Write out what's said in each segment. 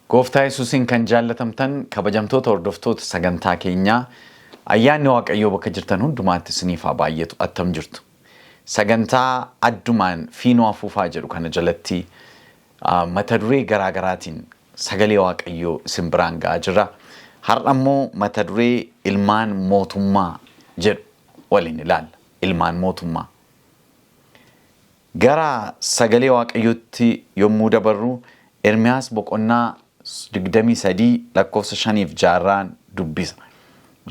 Gooftaa Yesuusiin kan jaallatamtan kabajamtoota hordoftoota sagantaa keenyaa ayyaanni Waaqayyoo bakka jirtan hundumaatti isiniif haa baay'atu attam jirtu. Sagantaa addumaan fiinoo afuufaa jedhu kana jalatti mata duree garaa garaatiin sagalee Waaqayyoo isin biraan ga'aa jirra. Har'a immoo mata duree ilmaan mootummaa jedhu waliin ilaalla. Ilmaan mootummaa. Gara sagalee Waaqayyootti yommuu dabarru Ermiyaas boqonnaa 23 lakkoofsa 5 fi 6 dubbisa.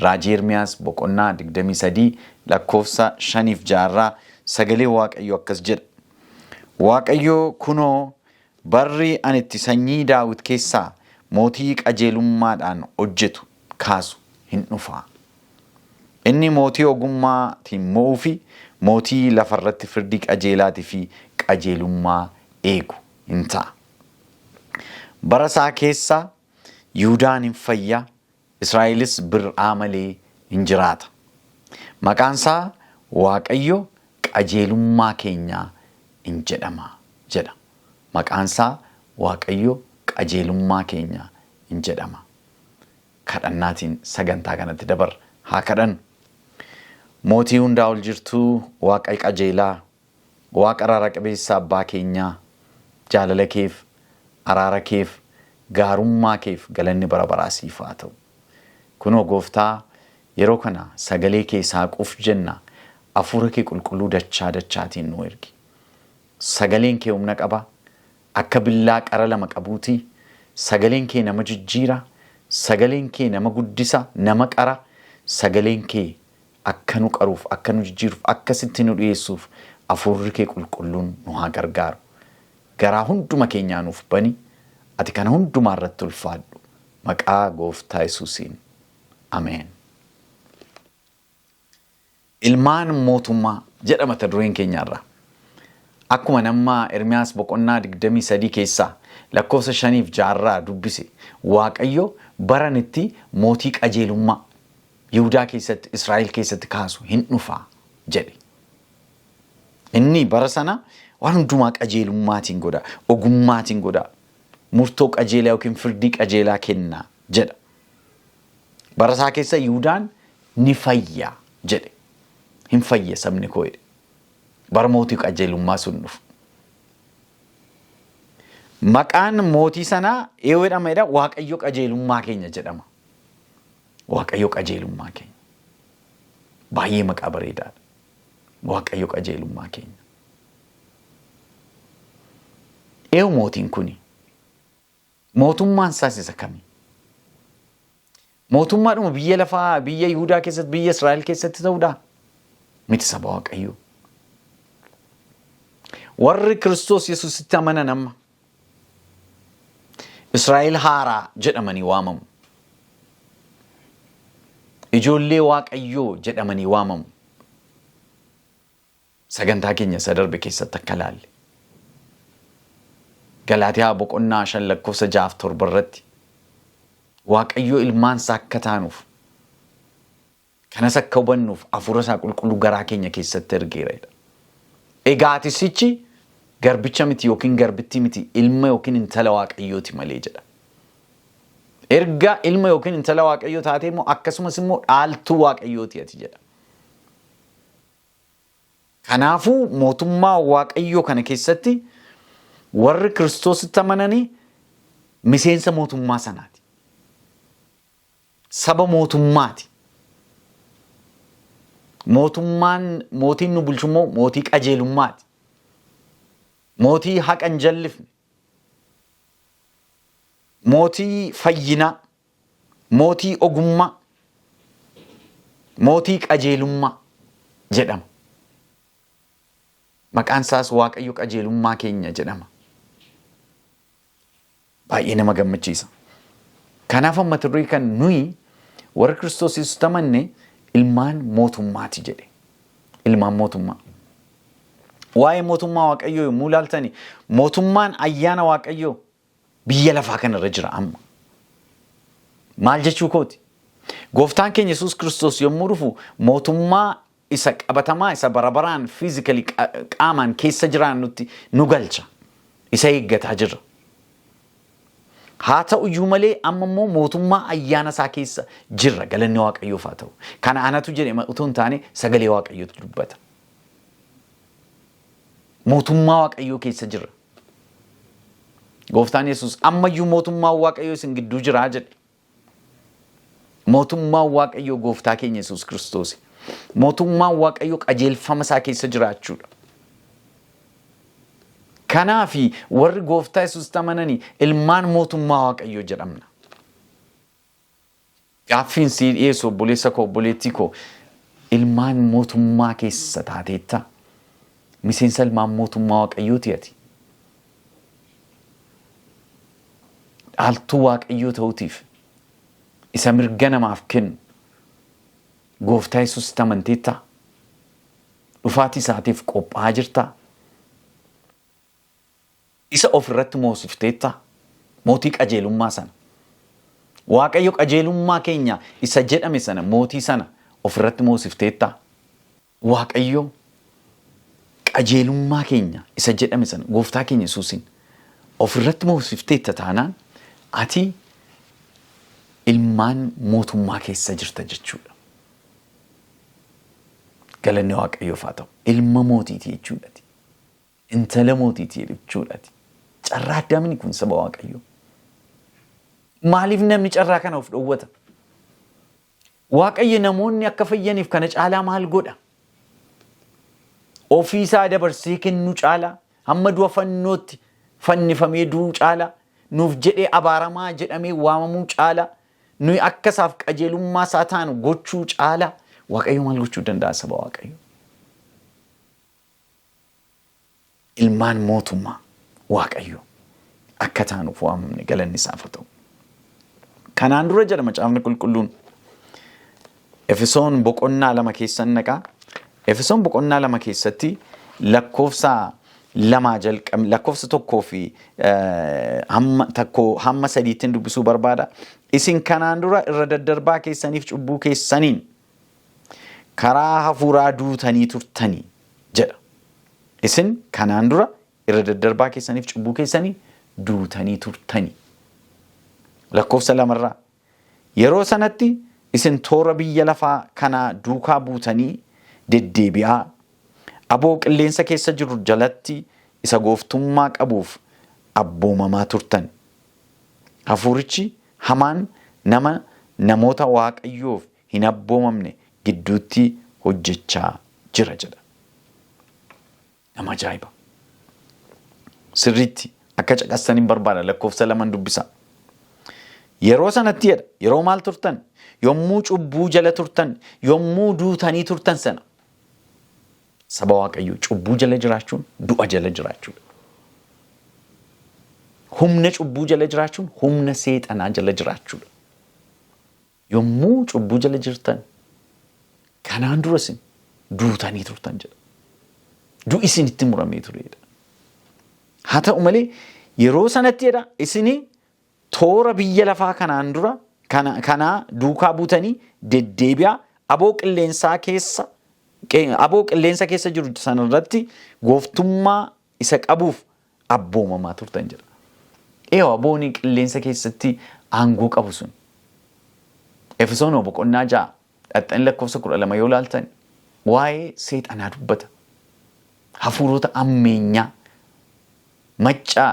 Raajii Ermiyaas boqonnaa 23 lakkoofsa 5 fi 6 sagalee Waaqayyoo akkas jedha. Waaqayyo kunoo barri ani itti sanyii Daawit keessaa mootii qajeelummaadhaan hojjetu kaasu hin dhufa. Inni mootii ogummaatiin mo'uu fi mootii lafa irratti firdii qajeelaatii fi qajeelummaa eegu hin ta'a. Bara isaa keessa Yihuudaan hin fayya, Israa'elis bir'aa malee hin jiraata. Maqaan isaa Waaqayyo qajeelummaa keenyaa in jedhama jedha. Maqaan isaa Waaqayyo qajeelummaa keenya in jedhama. Kadhannaatiin sagantaa kanatti dabarra. Haa kadhannu. Mootii hundaa ol jirtuu, Waaqa qajeelaa, Waaqa araara qabeessa abbaa keenyaa, jaalala keef, araara keef, gaarummaa keef galanni bara baraa siif haa ta'u. Kunoo gooftaa yeroo kana sagalee kee saaquuf jenna hafuura kee qulqulluu dachaa dachaatiin nu ergi. Sagaleen kee humna qaba, akka billaa qara lama qabuuti. Sagaleen kee nama jijjiira, sagaleen kee nama guddisa, nama qara, sagaleen kee akka nu qaruuf, akka nu jijjiiruuf, akka sitti nu dhiyeessuuf hafuurri kee qulqulluun nu haa gargaaru. Garaa hunduma keenyaa nuuf bani, ati kana hundumaa irratti ulfaadhu. Maqaa gooftaa Yesuusiin. Ameen. Ilmaan mootummaa jedha mata dureen keenya irraa. Akkuma nama Ermiyaas boqonnaa 23 keessaa lakkoofsa 5 fi 6 dubbise Waaqayyo baran itti mootii qajeelummaa Yihudaa keessatti Israa'el keessatti kaasu hin dhufa jedhe. Inni bara sana waan hundumaa qajeelummaatiin godha, ogummaatiin godha, murtoo qajeelaa yookiin firdii qajeelaa kenna jedha. Bara isaa keessa Yihudaan ni fayya jedhe. Hin fayya sabni koo jedhe. Bara mootii qajeelummaa sun dhufu. Maqaan mootii sanaa eenyu jedhama jedha? Waaqayyo qajeelummaa keenya jedhama. Waaqayyo qajeelummaa keenya. Baay'ee maqaa bareedaadha. Waaqayyo qajeelummaa keenya. Eenyu mootiin kuni? Mootummaan isaas isa kami? Mootummaadhuma biyya lafaa, biyya Yihudaa keessatti, biyya Israa'el keessatti ta'uudhaa? Miti saba Waaqayyoo. Warri Kiristoos Yesuusitti amanan amma Israa'el haaraa jedhamanii waamamu. Ijoollee Waaqayyoo jedhamanii waamamu. Sagantaa keenya isa darbe keessatti akka ilaalle. Galaatiyaa boqonnaa 5 lakkoofsa 6 fi 7 irratti Waaqayyo ilmaan isaa akka taanuuf kanas akka hubannuuf hafuura isaa qulqulluu garaa keenya keessatti ergeera jedha. Egaa ati sichi garbicha miti yookiin garbittii miti ilma yookiin intala Waaqayyooti malee jedha. Erga ilma yookiin intala Waaqayyoo taatee immoo akkasumas immoo dhaaltuu Waaqayyooti ati jedha. Kanaafuu mootummaa Waaqayyoo kana keessatti warri Kiristoositti amananii miseensa mootummaa sanaati. Saba mootummaati. Mootummaan mootiin nu bulchu immoo mootii qajeelummaati. Mootii haqa hin jallifne. Mootii fayyinaa. Mootii ogummaa, mootii qajeelummaa jedhama. Maqaan isaas Waaqayyo qajeelummaa keenya jedhama. Baay'ee nama gammachiisa. Kanaaf amma turrii kan nuyi warra Kiristoos Yesuus amanne ilmaan mootummaati jedhe. Ilmaan mootummaa. Waa'ee mootummaa Waaqayyoo yommuu ilaaltani mootummaan ayyaana Waaqayyoo biyya lafaa kanarra jira amma. Maal jechuu kooti? Gooftaan keenya Yesuus Kiristoos yommuu dhufu mootummaa isa qabatamaa isa barabaraan physically qaamaan keessa jiraannutti nu galcha. Isa eeggataa jirra. Haa ta'u iyyuu malee amma immoo mootummaa ayyaana isaa keessa jirra, galanni Waaqayyoof haa ta'u. Kana anatu jedhe utuu hin taane sagalee Waaqayyootu dubbata. Mootummaa Waaqayyoo keessa jirra. Gooftaan Yesuus ammayyuu mootummaan Waaqayyoo isin gidduu jiraa jedhe. Mootummaan Waaqayyoo gooftaa keenya Yesuus Kiristoos. Mootummaan Waaqayyoo qajeelfama isaa keessa jiraachuudha. Kanaafi warri gooftaa Yesuusitti amananii ilmaan mootummaa Waaqayyoo jedhamna. Gaaffiin sii dhiyeessu, obboleessa koo, obboleettii koo, ilmaan mootummaa keessa taateetta? Miseensa ilmaan mootummaa Waaqayyooti ati? Dhaaltuu Waaqayyoo ta'uutiif isa mirga namaaf kennu gooftaa Yesuusitti amanteettaa? Dhufaatii isaatiif qophaa'aa jirtaa? Isa of irratti moosifteettaa? Mootii qajeelummaa sana. Waaqayyo qajeelummaa keenya isa jedhame sana, mootii sana of irratti moosifteettaa? Waaqayyo qajeelummaa keenya isa jedhame sana, gooftaa keenya Yesuusin of irratti moosifteetta taanaan, ati ilmaan mootummaa keessa jirta jechuudha. Galanni Waaqayyoof haa ta'u. Ilma mootiiti jechuudha. Intala mootiiti jechuudha. Carraa addamni kun, saba Waaqayyoo. Maaliif namni carraa kana of dhowwata? Waaqayyo namoonni akka fayyaniif kana caalaa maal godha? Ofiisaa dabarsee kennuu caalaa, hamma du'a fannootti fannifamee du'uu caalaa, nuuf jedhee abaaramaa jedhamee waamamuu caalaa, nuyi akka isaaf qajeelummaa isaa taanu gochuu caalaa Waaqayyo maal gochuu danda'a, saba Waaqayyo? Ilmaan mootummaa Waaqayyo akka taanuuf waamamne, galanni isaaf haa ta'u. Kanaan dura jedha Macaafni Qulqulluun, Efesoon boqonnaa 2 keessan naqaa. Efesoon boqonnaa 2 keessatti lakkoofsa lamaa jalqab, lakkoofsa tokkoo fi hamma tokko hamma sadiittiin dubbisuu barbaada. Isin kanaan dura irra daddarbaa keessaniif cubbuu keessaniin karaa hafuuraa duutanii turtanii jedha. Isin kanaan dura irra daddarbaa keessaniif cubbuu keessanii duutanii turtanii. Lakkoofsa lamarraa. Yeroo sanatti isin toora biyya lafaa kanaa duukaa buutanii deddeebi'aa, aboo qilleensa keessa jiru jalatti isa gooftummaa qabuuf abboomamaa turtan. Hafuurichi hamaan nama namoota Waaqayyoof hin abboomamne gidduutti hojjechaa jira jedha. Nama ajaa'iba! Sirriitti akka caqastan hin barbaada, lakkoofsa laman dubbisa. Yeroo sanatti jedha, yeroo maal turtan? Yommuu cubbuu jala turtan, yommuu duutanii turtan sana. Saba Waaqayyoo, cubbuu jala jiraachuun du'a jala jiraachuudha. Humna cubbuu jala jiraachuun humna seexanaa jala jiraachuudha. Yommuu cubbuu jala jirtan kanaan dura isin duutanii turtan jedha. Du'i isinitti muramee turedha. Haa ta'u malee yeroo sanatti jedha, isin toora biyya lafaa kanaan dura kanaa duukaa buutanii deddeebi'aa, aboo qilleensaa keessa aboo qilleensa keessa jiru sanarratti gooftummaa isa qabuuf abboomamaa turtan jedha. Eewa, aboon qilleensa keessatti aangoo qabu sun. Efesoonoo boqonnaa 6 dhaxxanii lakkoofsa 12 yoo ilaaltan waa'ee seexanaa dubbata. Hafuurota ammeenyaa maccaa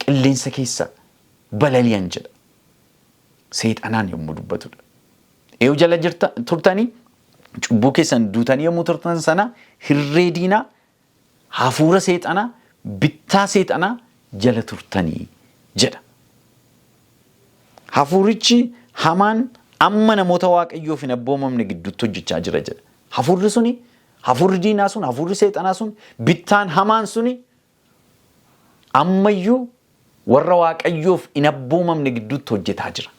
qilleensa keessa balali'an jedha. Seexanaan yommuu dubbatudha. Eeyu jala jirta turtanii, cubbuu keessan duutanii yommuu turtan sana hirree diinaa, hafuura seexanaa, bittaa seexanaa jala turtanii jedha. Hafuurichi hamaan amma namoota Waaqayyoof hin abboomamne gidduutti hojjechaa jira jedha. Hafuurri suni, hafuurri diinaa sun, hafuurri seexanaa sun, bittaan hamaan suni ammayyuu warra Waaqayyoof hin abboomamne gidduutti hojjetaa jira.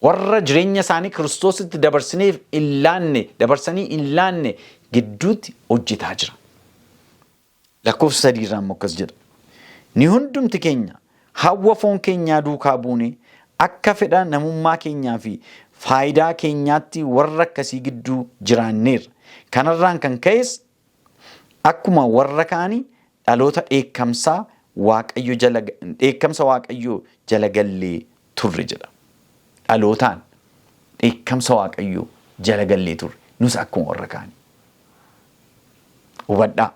Warra jireenya isaanii Kiristoositti dabarsineef hin laanne, dabarsanii hin laanne gidduutti hojjetaa jira. Lakkoofsa 3 irraa immoo akkas jedha. Ni hundumti keenya Hawwa foon keenyaa duukaa buune akka fedha namummaa keenyaa fi faayidaa keenyaatti warra akkasii gidduu jiraanneerra. Kanarraan kan ka'es akkuma warra kaanii dhaloota dheekkamsaa Waaqayyo jala dheekkamsa Waaqayyoo jala gallee turre jedha. Dhalootaan dheekkamsa Waaqayyoo jala gallee turre nus akkuma warra kaanii. Hubadhaa.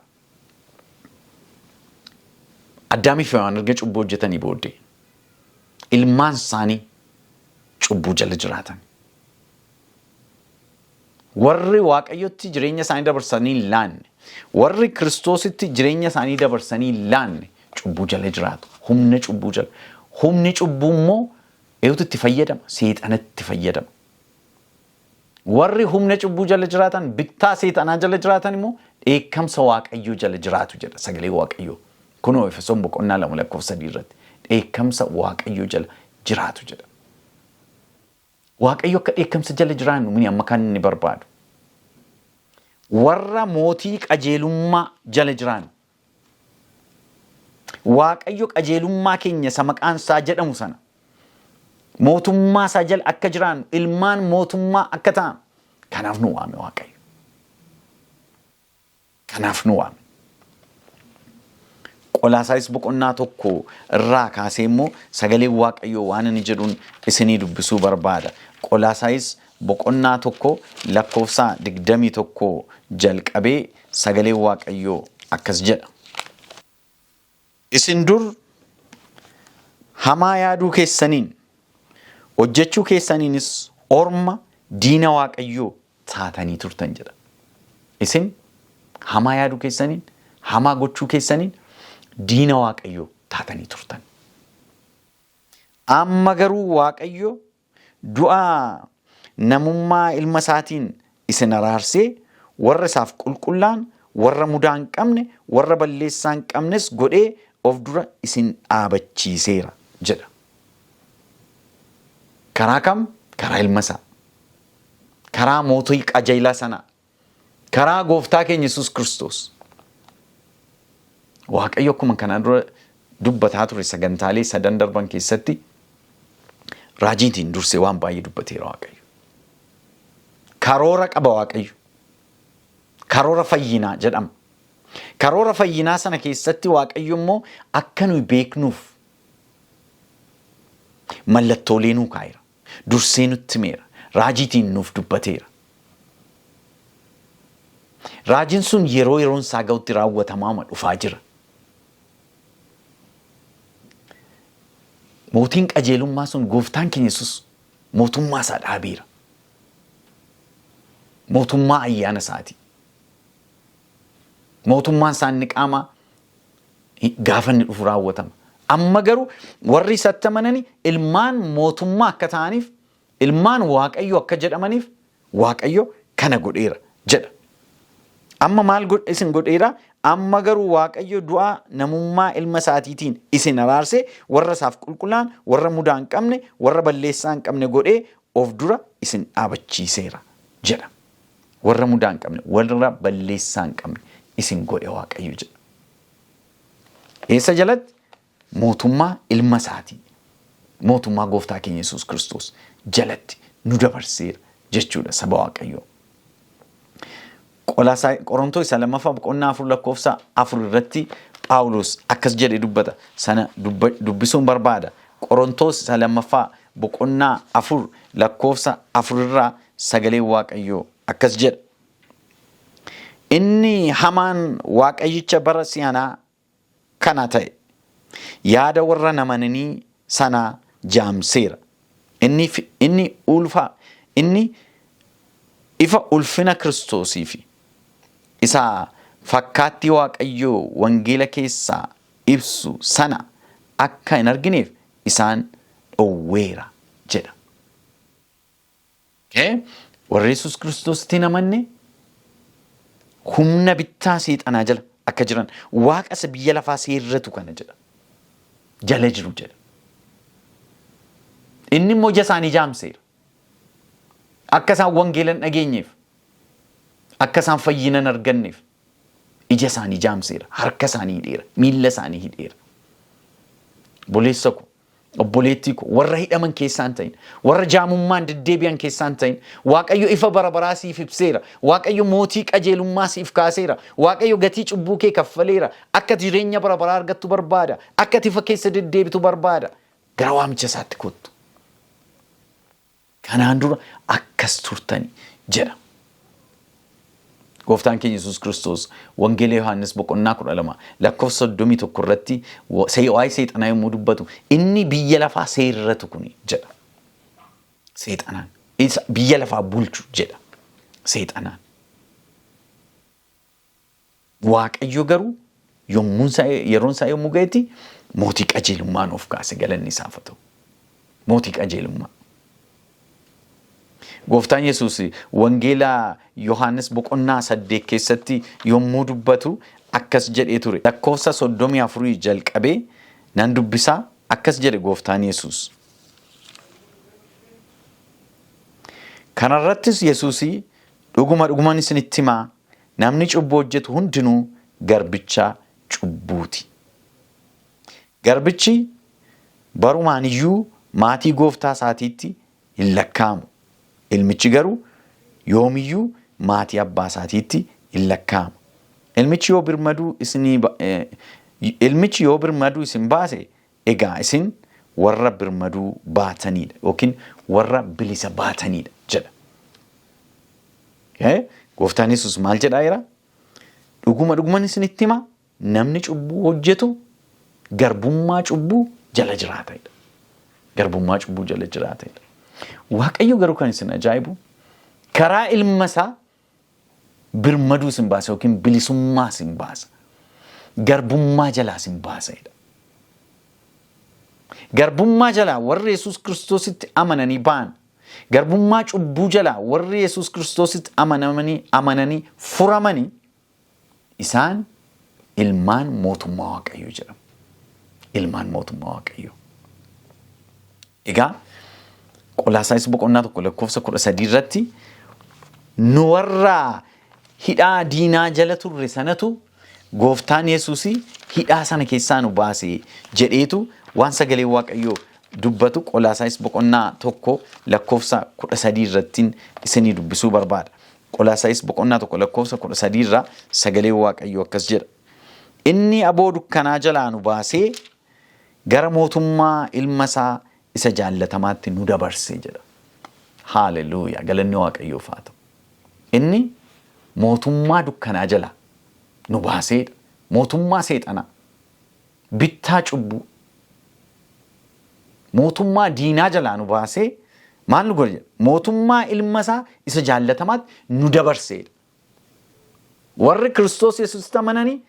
Addaamii fi Hewaan erga cubbuu hojjetanii booddee ilmaan isaanii cubbuu jala jiraatan. Warri Waaqayyotti jireenya isaanii dabarsanii hin laanne, warri Kiristoositti jireenya isaanii dabarsanii hin laanne cubbuu jala jiraatu. Humna cubbuu jala. Humni cubbuu immoo eenyutu itti fayyadama? Seexanatti itti fayyadama. Warri humna cubbuu jala jiraatan, bittaa seexanaa jala jiraatan immoo dheekkamsa Waaqayyoo jala jiraatu jedha sagalee Waaqayyoo. Kunoo Efesoon boqonnaa 2 lakkoofsa 3 irratti dheekkamsa Waaqayyoo jala jiraatu jedha. Waaqayyo akka dheekkamsa jala jiraannu mini amma kan inni barbaadu. Warra mootii qajeelummaa jala jiraannu. Waaqayyo qajeelummaa keenya isa maqaan isaa jedhamu sana mootummaa isaa jala akka jiraannu ilmaan mootummaa akka ta'an kanaaf nu waame Waaqayyo. Kanaaf nu waame. Qolaasaayis boqonnaa 1 irraa kaasee immoo sagaleen Waaqayyoo waan inni jedhuun isinii dubbisuu barbaada. Qolaasaayis boqonnaa 1 lakkoofsa 21 jalqabee sagaleen Waaqayyoo akkas jedha. Isin dur hamaa yaaduu keessaniin, hojjechuu keessaniinis orma diina Waaqayyoo taatanii turtan jedha. Isin hamaa yaaduu keessaniin, hamaa gochuu keessaniin diina Waaqayyoo taatanii turtan. Amma garuu Waaqayyo du'a namummaa ilma isaatiin isin araarsee warra isaaf qulqullaan, warra mudaa hin qabne, warra balleessaa hin qabnes godhee of dura isin dhaabachiiseera jedha. Karaa kam? Karaa ilma isaa. Karaa mootii qajeelaa sanaa. Karaa gooftaa keenya Yesuus Kiristoos. Waaqayyo akkuma kanaan dura dubbataa ture sagantaalee sadan darban keessatti raajiitiin dursee waan baay'ee dubbateera Waaqayyo. Karoora qaba Waaqayyo. Karoora fayyinaa jedhama. Karoora fayyinaa sana keessatti Waaqayyo immoo akka nuyi beeknuuf mallattoolee nuu kaa'eera. Dursee nutti himeera. Raajiitiin nuuf dubbateera. Raajiin sun yeroo yeroon isaa ga'utti raawwatamaama dhufaa jira. Mootiin qajeelummaa sun gooftaan keenya Yesuus mootummaa isaa dhaabeera. Mootummaa ayyaana isaati. Mootummaan isaa inni qaamaa gaafa inni dhufu raawwatama. Amma garuu warri isatti amanani ilmaan mootummaa akka ta'aniif, ilmaan Waaqayyo akka jedhamaniif Waaqayyo kana godheera jedha. Amma maal isin godheera? Amma garuu Waaqayyo du'aa namummaa ilma isaatiitiin isin araarsee warra isaaf qulqullaan, warra mudaa hin qabne, warra balleessaa hin qabne godhee of dura isin dhaabachiiseera jedha. Warra mudaa hin qabne, warra balleessaa hin qabne isin godhe Waaqayyo jedha. Eessa jalatti? Mootummaa ilma isaatii. Mootummaa gooftaa keenya Yesuus Kiristoos jalatti nu dabarseera jechuudha saba Waaqayyoo. Qorontoo isa lammaffaa boqonnaa 4 lakkoofsa 4 irratti Phaawulos akkas jedhee dubbata. Sana dubbisuun barbaada. Qorontoos isa lammaffaa boqonnaa 4 lakkoofsa 4 irraa sagaleen Waaqayyoo akkas jedha. Inni hamaan waaqayyicha bara si'anaa kana ta'e yaada warra namananii sanaa jaamseera. Inni, inni, ulfa, inni ifa ulfina Kiristoosii fi isa fakkaattii Waaqayyoo wangeela keessaa ibsu sana akka hin argineef isaan dhowweera jedha. Okay? Warri Yesuus Kiristoositti hin amanne humna bittaa seexanaa jala akka jiran waaqa isa biyya lafaa seerratu kana jedha. Jala jiru jedha. Inni immoo ija isaanii jaamseera. Akka isaan wangeela hin dhageenyeef, akka isaan fayyina hin arganneef ija isaanii jaamseera, harka isaanii hidheera, miilla isaanii hidheera. Obboleessa ko, obboleettii ko, warra hidhaman keessaa hin ta'in, warra jaamummaan deddeebi'an keessaa hin ta'in. Waaqayyo ifa bara baraa siif ibseera. Waaqayyo mootii qajeelummaa siif kaaseera. Waaqayyo gatii cubbuu kee kaffaleera. Akka jireenya bara baraa argattu barbaada. Akka ati ifa keessa deddeebitu barbaada. Gara waamicha isaatti kottu. Kanaan dura akkas turtani jedha. Gooftaan keenya Yesuus Kiristoos Wangeela Yohaannis boqonnaa 12 lakkoofsa 31 irratti waa'ee seexanaa yommuu dubbatu inni biyya lafaa seerratu kuni jedha. Seexanaan. Isa biyya lafaa bulchu jedha. Seexanaan. Waaqayyo garuu yommuu yeroon isaa yommuu ga'etti mootii qajeelummaa nuuf kaase galanni isaaf haa ta'u. Mootii qajeelummaa. Gooftaan Yesuus Wangeela Yohaannis boqonnaa 8 keessatti yommuu dubbatu akkas jedhee ture. Lakkoofsa 34 jalqabee nan dubbisaa akkas jedhe Gooftaan Yesuus. Kanarrattis Yesuus dhuguma dhuguman isinitti himaa Namni cubbuu hojjetu hundinuu garbicha cubbuuti. Garbichi barumaan iyyuu maatii gooftaa isaatiitti hin lakkaa'amu. Ilmichi garuu yoomiyyuu maatii abbaa isaatiitti hin lakkaa'ama. Ilmichi yoo birmaduu isinii ilmichi yoo birmaduu isin baase egaa isin warra birmaduu baataniidha yookiin warra bilisa baataniidha jedha. Gooftaan Yesuus maal jedhaa jira? Dhuguma dhuguman isinitti hima namni cubbuu hojjetu garbummaa cubbuu jala jiraata. Garbummaa cubbuu jala jiraata. Waaqayyo garuu kan isin ajaa'ibu karaa ilma isaa birmaduu isin baasa yookiin bilisummaa isin baasa. Garbummaa jalaa isin baasa. Garbummaa jalaa warri Yesuus Kiristoositti amananii ba'an Garbummaa cubbuu jalaa warri Yesuus Kiristoositti amanamanii amananii furamanii isaan ilmaan mootummaa Waaqayyoo jedhamu. Ilmaan mootummaa Waaqayyoo. Egaa Qolaasaayis boqonnaa 1 lakkoofsa 13 irratti nu warra hidhaa diinaa jala turre sanatu gooftaan Yesuus hidhaa sana keessaa nu baase jedheetu waan sagalee Waaqayyoo dubbatu Qolaasaayis boqonnaa 1 lakkoofsa 13 irrattiin isinii dubbisuu barbaada. Qolaasaayis boqonnaa 1 lakkoofsa 13 irraa sagalee Waaqayyoo akkas jedha. Inni aboo dukkanaa jalaa nu baasee gara mootummaa ilma isaa isa jaallatamaatti nu dabarse jedha. Haaleluuyaa galanni Waaqayyoof haa ta'u. Inni mootummaa dukkanaa jalaa nu baaseedha. Mootummaa seexanaa, bittaa cubbuu, mootummaa diinaa jalaa nu baasee maal nu godhe jedha? Mootummaa ilma isaa isa jaallatamaatti nu dabarseedha. Warri Kiristoos Yesuusitti amananii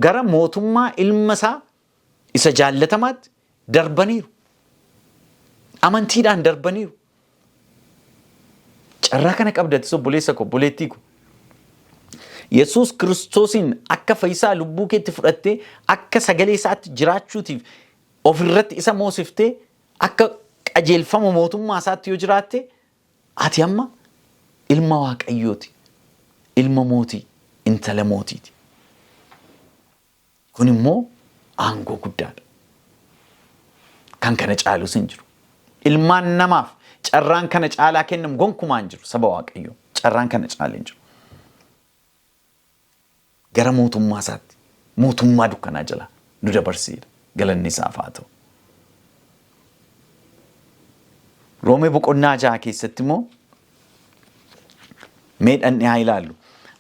gara mootummaa ilma isaa isa jaallatamaatti darbaniiru. Amantiidhaan darbaniiru. Carraa kana qabdatis obboleessa koo obboleettii koo. Yesuus Kiristoosiin akka fayyisaa lubbuu keetti fudhattee akka sagalee isaatti jiraachuutiif ofirratti isa moosiftee akka qajeelfama mootummaa isaatti yoo jiraatte ati amma ilma Waaqayyooti. Ilma mootii, intala mootiiti. Kun immoo aangoo guddaadha. Kan kana caalus hin jiru. Ilmaan namaaf carraan kana caalaa kennamu gonkumaa hin jiru saba Waaqayyoo. Carraan kana caalu hin jiru. Gara mootummaa isaatti, mootummaa dukkanaa jalaa nu dabarseera. Galanni isaaf haa ta'u. Roomee boqonnaa 6 keessatti immoo Mee dhannee haa ilaallu.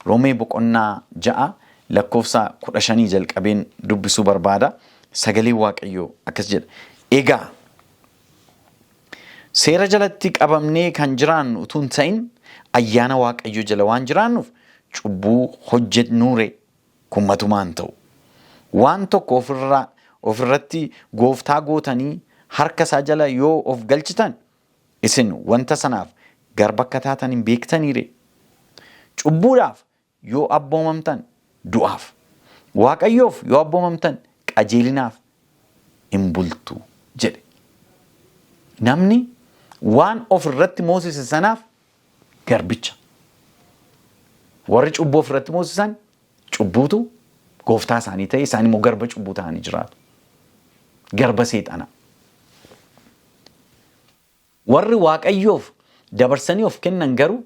Roomee boqonnaa 6 lakkoofsa 15 jalqabeen dubbisuu barbaada. Sagaleen Waaqayyoo akkas jedha. Egaa seera jalatti qabamnee kan jiraannu utuu hin ta'in ayyaana Waaqayyoo jala waan jiraannuuf cubbuu hojjennuure kun matumaa hin ta'u. Waan tokko ofirraa ofirratti gooftaa gootanii harka isaa jala yoo of galchitan Isin wanta sanaaf garba akka taatan hin beektanii ree? Cubbuudhaaf yoo abboomamtan du'aaf, Waaqayyoof yoo abboomamtan qajeelinaaf in bultu jedhe. Namni waan of irratti moosise sanaaf garbicha. Warri cubbuu of irratti moosisan cubbuutu gooftaa isaanii ta'e isaan immoo garba cubbuu ta'anii jiraatu. Garba seexanaa. Warri Waaqayyoof dabarsanii of kennan garuu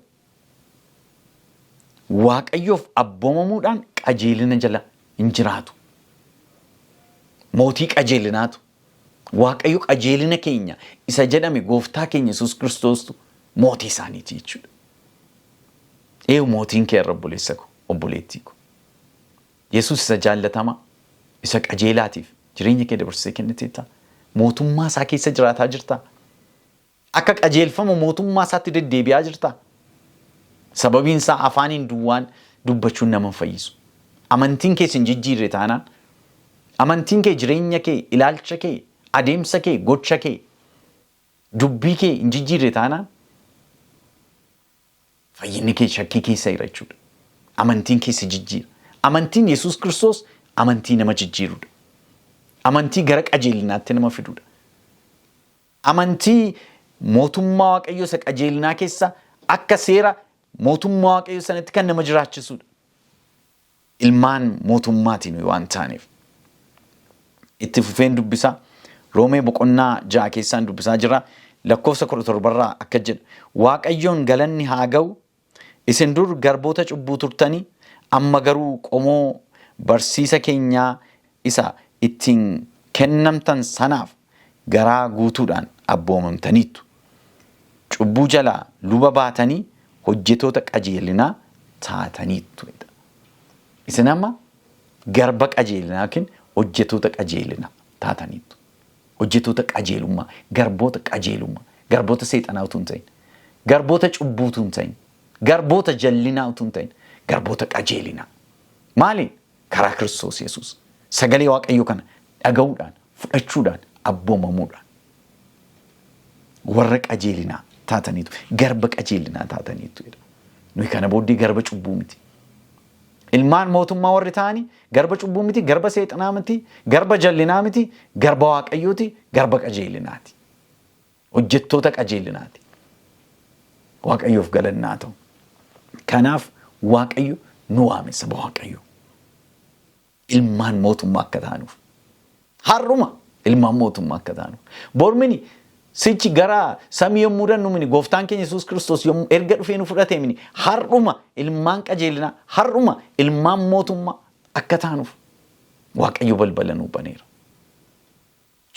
Waaqayyoof abboomamuudhaan qajeelina jala hin jiraatu. Mootii qajeelinaatu Waaqayyo qajeelina keenya isa jedhame gooftaa keenya Yesuus Kiristoostu mootii isaaniiti jechuudha. Eeyu mootiin kee irra obboleessa ko obboleettii ko. Yesuus isa jaallatamaa isa qajeelaatiif jireenya kee dabarsitee kenniteettaa? Mootummaa isaa keessa jiraataa jirtaa? Akka qajeelfama mootummaa isaatti deddeebi'aa jirtaa? Sababiin isaa afaaniin duwwaan dubbachuun nama hin fayyisu. Amantiin kee sin jijjiirre taanaan, amantiin kee jireenya kee, ilaalcha kee, adeemsa kee, gocha kee, dubbii kee hin jijjiirre taanaan fayyinni kee shakkii keessa jira jechuudha. Amantiin kee si jijjiira. Amantiin Yesuus Kiristoos amantii nama jijjiirudha. Amantii gara qajeelinaatti nama fidudha. Amantii mootummaa Waaqayyoo isa qajeelinaa keessa akka seera mootummaa Waaqayyoo sanatti kan nama jiraachisudha. Ilmaan mootummaatiin nuyi waan taaneef. Itti fufeen dubbisaa. Roomee boqonnaa 6 keessaan dubbisaa jira. Lakkoofsa 17 irraa akka jedha. Waaqayyoon galanni haa ga'u. Isin dur garboota cubbuu turtanii, amma garuu qomoo barsiisa keenyaa isa ittiin kennamtan sanaaf garaa guutuudhaan abboomamtaniittu. Cubbuu jalaa luba baatanii hojjetoota qajeelinaa taataniittu jedha. Isin amma garba qajeelinaa yookiin hojjetoota qajeelinaa taataniittu. Hojjetoota qajeelummaa, garboota qajeelummaa, garboota seexanaa utuu hin ta'in, garboota cubbuu utuu hin ta'in, garboota jallinaa utuu hin ta'in, garboota qajeelinaa. Maaliin? Karaa Kiristoos Yesuus. Sagalee Waaqayyoo kana dhaga'uudhaan, fudhachuudhaan, abboomamuudhaan. Warra qajeelinaa taataniitu, garba qajeelinaa taataniitu jedha. Nuyi kana booddee garba cubbuu miti. Ilmaan mootummaa warri ta'anii garba cubbuu miti, garba seexanaa miti, garba jallinaa miti, garba Waaqayyooti, garba qajeelinaati. Hojjettoota qajeelinaati. Waaqayyoof galannaa ta'u. Kanaaf Waaqayyo nu waame saba Waaqayyoo. Ilmaan mootummaa akka taanuuf. Har'uma ilmaan mootummaa akka taanuuf. Bormini sichi gara samii yommuu dannu mini gooftaan keenya Yesuus Kiristoos yommuu erga dhufee nu fudhatee mini har'uma ilmaan qajeelinaa har'uma ilmaan mootummaa akka taanuuf Waaqayyo balbala nuu baneera.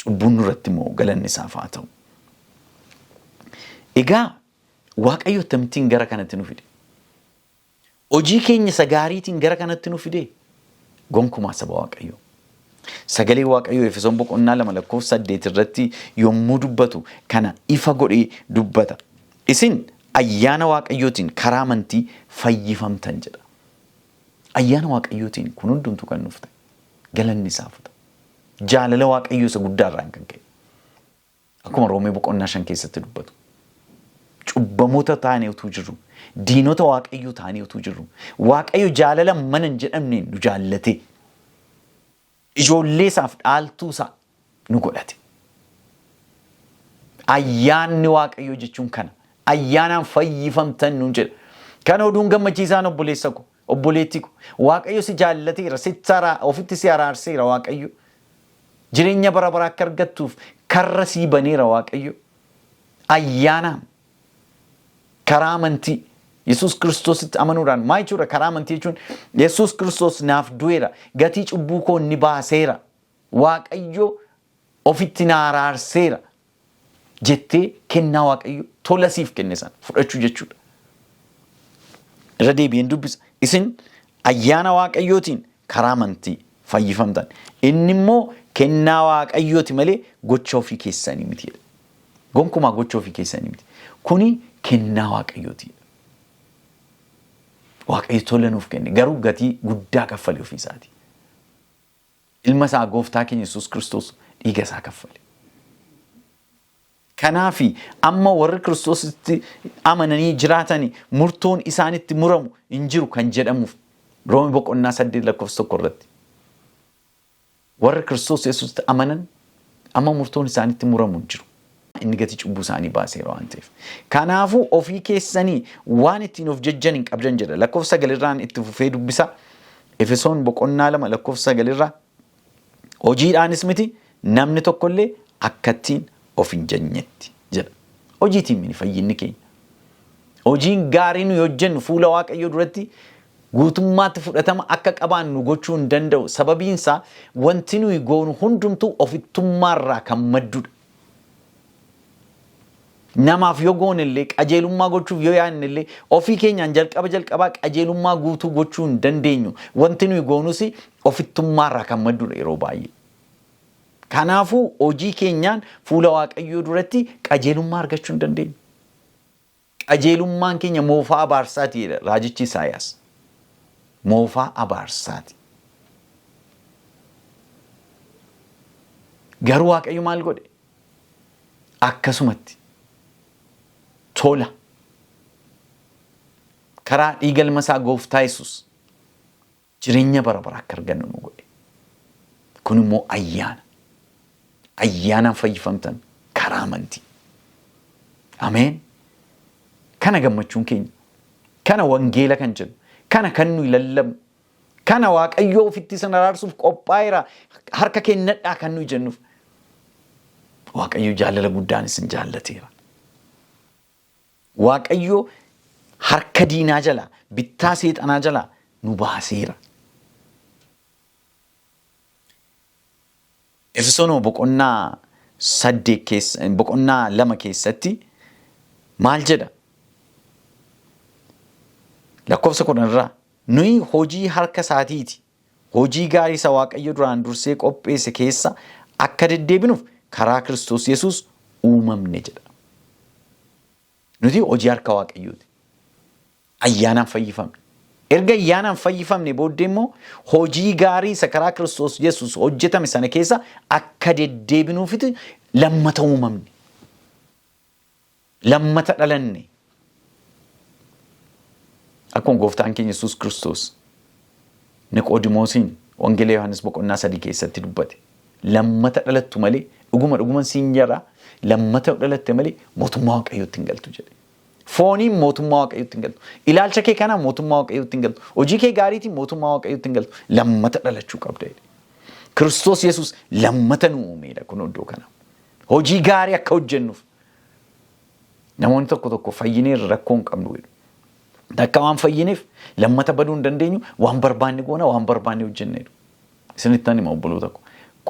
Cubbuun nurratti immoo galanni isaaf haa ta'u. Egaa Waaqayyo akkamittiin gara kanatti nu fide? Hojii keenya isa gaariitiin gara kanatti nu fidee? Gonkumaa saba Waaqayyoo. Sagalee Waaqayyoo Efesoon boqonnaa 2 lakkoofsa 8 irratti yommuu dubbatu kana ifa godhee dubbata. Isin ayyaana Waaqayyootiin karaa amantii fayyifamtan jedha. Ayyaana Waaqayyootiin kun hundumtuu kan nuuf ta'e. Galanni isaaf ta'u. Jaalala Waaqayyoo isa guddaarraan kan ka'e. Akkuma Roomee boqonnaa 5 keessatti dubbatu. Cubbamoota taanee utuu jirru, diinota Waaqayyoo taanee utuu jirru, Waaqayyo jaalala mana hin jedhamneen nu jaallatee, ijoollee isaaf dhaaltuu isaa nu godhate. Ayyaanni Waaqayyoo jechuun kana. Ayyaanaan fayyifamtan nuun jedha. Kana oduun gammachiisaan obboleessa ko, obboleettii ko. Waaqayyo si jaallateera, sitti ofitti si araarseera Waaqayyo. Jireenya bara baraa akka argattuuf karra sii baneera Waaqayyo. Ayyaanaan karaa amantii Yesuus Kiristoositti amanuudhaan maal jechuudha karaa amantii jechuun Yesuus Kiristoos naaf du'eera gatii cubbuu koo inni baaseera Waaqayyo ofitti na araarseera jettee kennaa Waaqayyo tola siif kenne sana fudhachuu jechuudha. Irra deebi'een dubbisa. Isin ayyaana Waaqayyootiin karaa amantii fayyifamtan. Inni immoo kennaa Waaqayyooti malee gocha ofii keessanii miti jedha. Gonkumaa gocha ofii keessanii miti. Kuni kennaa Waaqayyooti. Waaqayyo tola nuuf kenne garuu gatii guddaa kaffale ofii isaati. Ilma isaa gooftaa keenya Yesuus Kiristoos dhiiga isaa kaffale. Kanaafi amma warri Kiristoositti amananii jiraatani murtoon isaanitti muramu hin jiru kan jedhamuuf Roome boqonnaa 8 lakkoofsa 1 irratti. Warri Kiristoos Yesuusitti amanan amma murtoon isaanitti muramu hin jiru. Inni gatii cubbuu isaanii baaseera waan ta'eef. Kanaafuu ofii keessanii waan ittiin of jajjan hin qabdan jedha. Lakkoofsa 9 irraan itti fufee dubbisa. Efesoon boqonnaa 2 lakkoofsa 9 irraa hojiidhaanis miti namni tokkollee akkattiin of hin jajnetti jedha. Hojiitiin mini fayyinni keenya. Hojiin gaarii nuyi hojjennu fuula Waaqayyoo duratti guutummaatti fudhatama akka qabaannu gochuu hin danda'u. Sababiin isaa wanti nuyi goonu hundumtuu ofittummaarraa kan maddudha. Namaaf yoo goone illee, qajeelummaa gochuuf yoo yaadne illee, ofii keenyaan jalqaba jalqabaa qajeelummaa guutuu gochuu hin dandeenyu. Wanti nuyi goonus ofittummaarraa kan maddudha yeroo baay'ee. Kanaafuu hojii keenyaan fuula Waaqayyoo duratti qajeelummaa argachuu hin dandeenyu. Qajeelummaan keenya moofaa abaarsaati jedha raajichi Isaayaas. Moofaa abaarsaati. Garuu Waaqayyo maal godhe? Akkasumatti tola karaa dhiiga ilma isaa Gooftaa Yesuus jireenya bara baraa akka argannu nu godhe. Kun immoo ayyaana. Ayyaanaan fayyifamtan karaa amantii. Ameen. Kana gammachuun keenya. Kana wangeela kan jennu. Kana kan nuyi lallabnu. Kana Waaqayyoo ofitti isin araarsuuf qophaa'eera. Harka kennadhaa kan nuyi jennuuf. Waaqayyo jaalala guddaan isin jaallateera. Waaqayyo harka diinaa jalaa, bittaa seexanaa jalaa nu baaseera. Efesoonoo boqonnaa 8 keessa, boqonnaa 2 keessatti maal jedha? Lakkoofsa 10 irraa, nuyi hojii harka isaatiiti. Hojii gaarii isa Waaqayyo duraan dursee qopheesse keessa akka deddeebinuuf karaa Kiristoos Yesuus uumamne jedha. Nuti hojii harka Waaqayyooti. Ayyaanaan fayyifamne. Erga ayyaanaan fayyifamne booddee immoo hojii gaarii isa karaa Kiristoos Yesuus hojjetame sana keessa akka deddeebinuufiti lammata uumamne. Lammata dhalanne. Akkuma gooftaan keenya Yesuus Kiristoos Niqoodimoosiin Wangeela Yohaannis boqonnaa 3 keessatti dubbate. Lammata dhalattu malee, dhuguma dhuguman siin jedha, lammata dhalatte malee mootummaa Waaqayyootti hin galtu jedhe. Fooniin mootummaa Waaqayyootti hin galtu. Ilaalcha kee kanaan mootummaa Waaqayyootti hin galtu. Hojii kee gaariitiin mootummaa Waaqayyootti hin galtu. Lammata dhalachuu qabda jedhe. Kiristoos Yesuus lammata nu uumeedha kun iddoo kana. Hojii gaarii akka hojjennuuf. Namoonni tokko tokko fayyineerra, rakkoo hin qabnu jedhu. Takka waan fayyineef lammata baduu hin dandeenyu, waan barbaanne goona, waan barbaanne hojjenna jedhu. Isinittan hima, obboloota ko.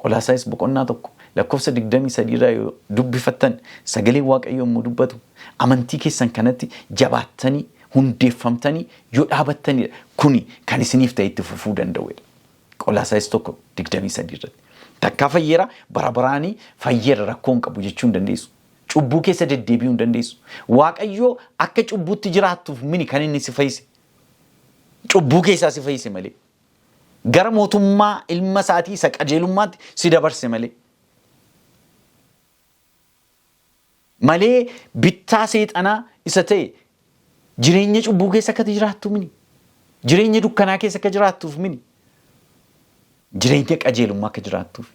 Qolaasaayis boqonnaa 1 lakkoofsa 23 irraa yoo dubbifattan, sagaleen Waaqayyoo yommuu dubbatu, amantii keessan kanatti jabaattanii hundeeffamtanii yoo dhaabattanidha kuni kan isiniif ta'e itti fufuu danda'u jedha. Qolaasaayis 1:23 irratti. Takkaa fayyeera, bara baraanii fayyeera, rakkoo hin qabu jechuu hin dandeessu. Cubbuu keessa deddeebi'uu hin dandeessu. Waaqayyoo akka cubbuutti jiraattuuf mini kan inni si fayyise. Cubbuu keessaa si fayyise malee. Gara mootummaa ilma isaatii isa qajeelummaatti si dabarse malee. Malee bittaa seexanaa isa ta'e jireenya cubbuu keessa akka jiraattu mini. Jireenya dukkanaa keessa akka jiraattuuf mini. Jireenya qajeelummaa akka jiraattuuf.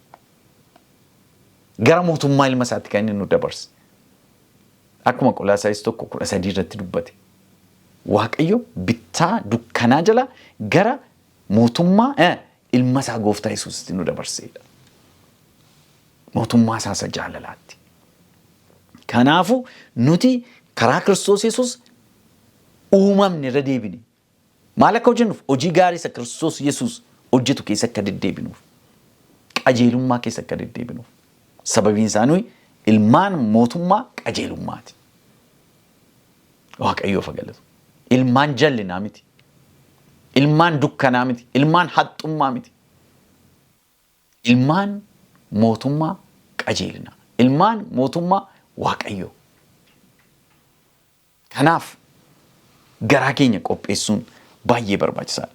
Gara mootummaa ilma isaatti kan inni nu dabarse. Akkuma Qolaasaayis 1:13 irratti dubbate. Waaqayyo bittaa dukkanaa jala gara mootummaa ilma isaa Gooftaa Yesuusitti nu dabarseedha. Mootummaa isaa isa jaalalaatti. Kanaafuu nuti karaa Kiristoos Yesuus uumamne irra deebine. Maal akka hojjennuuf? Hojii gaarii isa Kiristoos Yesuus hojjetu keessa akka deddeebinuuf. Qajeelummaa keessa akka deddeebinuuf. Sababiin isaa nuyi ilmaan mootummaa qajeelummaati. Waaqayyoof haa galatu. Ilmaan jallinaa miti. Ilmaan dukkanaa miti. Ilmaan haxxummaa miti. Ilmaan mootummaa qajeelinaa. Ilmaan mootummaa Waaqayyoo. Kanaaf garaa keenya qopheessuun baay'ee barbaachisaadha.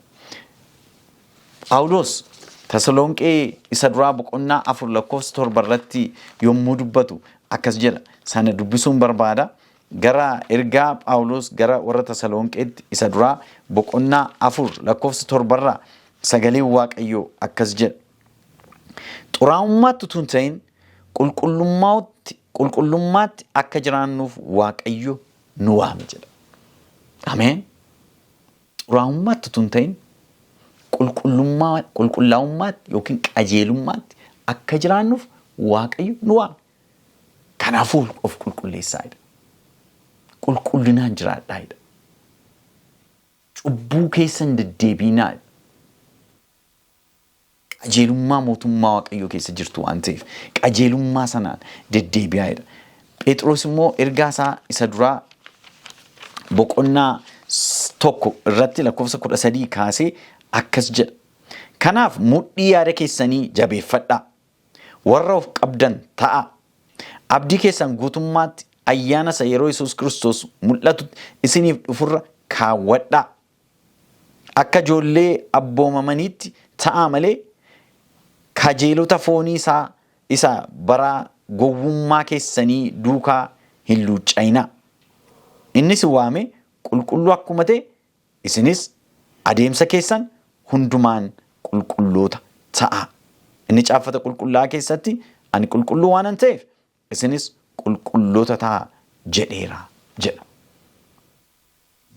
Phaawulos Tasalonqee isa duraa boqonnaa 4 lakkoofsa 7 irratti yommuu dubbatu akkas jedha. Sana dubbisuun barbaada. Gara ergaa Phaawulos gara warra Tasalonqeetti isa duraa boqonnaa 4 lakkoofsa 7 irraa sagaleen Waaqayyoo akkas jedha. Xuraa'ummaatti utuu hin ta'in qulqullummaatti akka jiraannuuf Waaqayyo nu waame jedha. Ameen. Xuraa'ummaatti utuu hin ta'in qulqullaa'ummaatti yookiin qajeelummaatti akka jiraannuuf Waaqayyo nu waame. Kanaafuu of qulqulleessaa jedha. Qulqullinaan jiraadhaa jedha. Cubbuu keessa hin deddeebiinaa jedha. Qajeelummaa mootummaa Waaqayyoo keessa jirtu waan ta'eef qajeelummaa sanaan deddeebi'aa jedha. Phexros immoo ergaa isaa isa duraa boqonnaa 1 irratti lakkoofsa 13 kaasee akkas jedha. Kanaaf mudhii yaada keessanii jabeeffadhaa. Warra of qabdan ta'aa. Abdii keessan guutummaatti ayyaana isa yeroo Yesuus Kiristoos mul'atutti isiniif dhufurra kaawwadhaa. Akka ijoollee abboomamaniitti ta'aa malee kajeelota foonii isaa isa bara gowwummaa keessanii duukaa hin luucca'inaa. Inni isin waame qulqulluu akkuma ta'e isinis adeemsa keessan hundumaan qulqulloota ta'aa. Inni caaffata qulqullaa'aa keessatti ani qulqulluu waanan ta'eef isinis qulqulloota ta'aa jedheera jedha.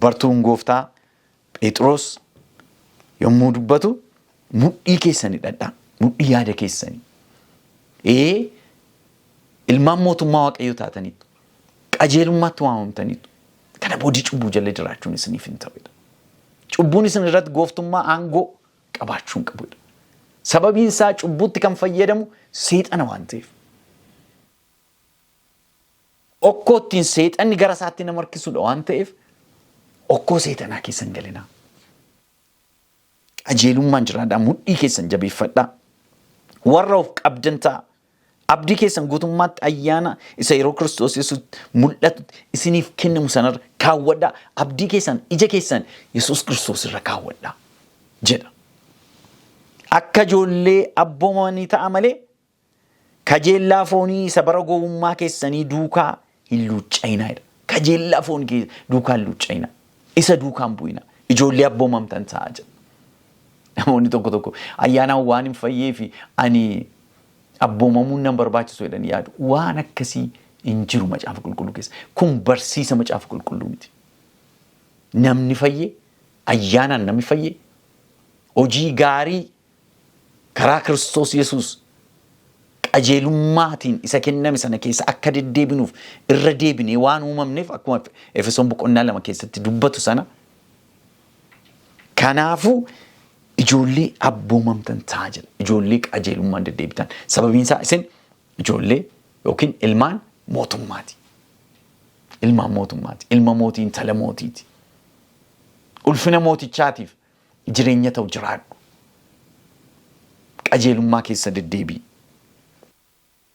Bartuun gooftaa Phexros yommuu dubbatu mudhii keessan hidhadhaa, mudhii yaada keessanii. Ee ilmaan mootummaa Waaqayyoo taataniitu, qajeelummaatti waamamtaniitu. Kana booddee cubbuu jala jiraachuun isiniif hin ta'udha. Cubbuun isin irratti gooftummaa aangoo qabaachuu hin qabudha. Sababiin isaa cubbuutti kan fayyadamu seexana waan ta'eef. Okkoo ittiin seexanni gara isaatti nama harkisudha waan ta'eef okkoo seexanaa keessa hin galinaa. Qajeelummaan jiraadhaa, mudhii keessan jabeeffadhaa. Warra of qabdan ta'a. Abdii keessan guutummaatti ayyaana isa yeroo Kiristoos Yesuus mul'atu isiniif kennamu sanarra kaawwadhaa. Abdii keessan, ija keessan Yesuus Kiristoos irra kaawwadhaa jedha. Akka ijoollee abboomamanii ta'a malee kajeellaa foonii isa bara gowwummaa keessanii duukaa hin luucca'inaa jedha. Kajeellaa foonii duukaa hin luucca'inaa. Isa duukaa hin bu'inaa. Ijoollee abboomamtan ta'a jedha. Namoonni tokko tokko ayyaanaan waan hin fayyee fi ani abboomamuun nan barbaachisu jedhanii yaadu. Waan akkasii hin jiru macaafa qulqulluu keessa. Kun barsiisa macaafa qulqulluu miti. Namni fayye ayyaanaan namni fayye hojii gaarii karaa Kiristoos Yesuus qajeelummaatiin isa kenname sana keessa akka deddeebinuuf irra deebinee waan uumamneef akkuma Efesoon boqonnaa 2 keessatti dubbatu sana. Kanaafuu ijoollee abboomamtan ta'aa jedha. Ijoollee qajeelummaan deddeebitan. Sababiin isaa isin ijoollee yookiin ilmaan mootummaati. Ilmaan mootummaati. Ilma mootii intala mootiiti. Ulfina mootichaatiif jireenya ta'u jiraadhu. Qajeelummaa keessa deddeebi'i.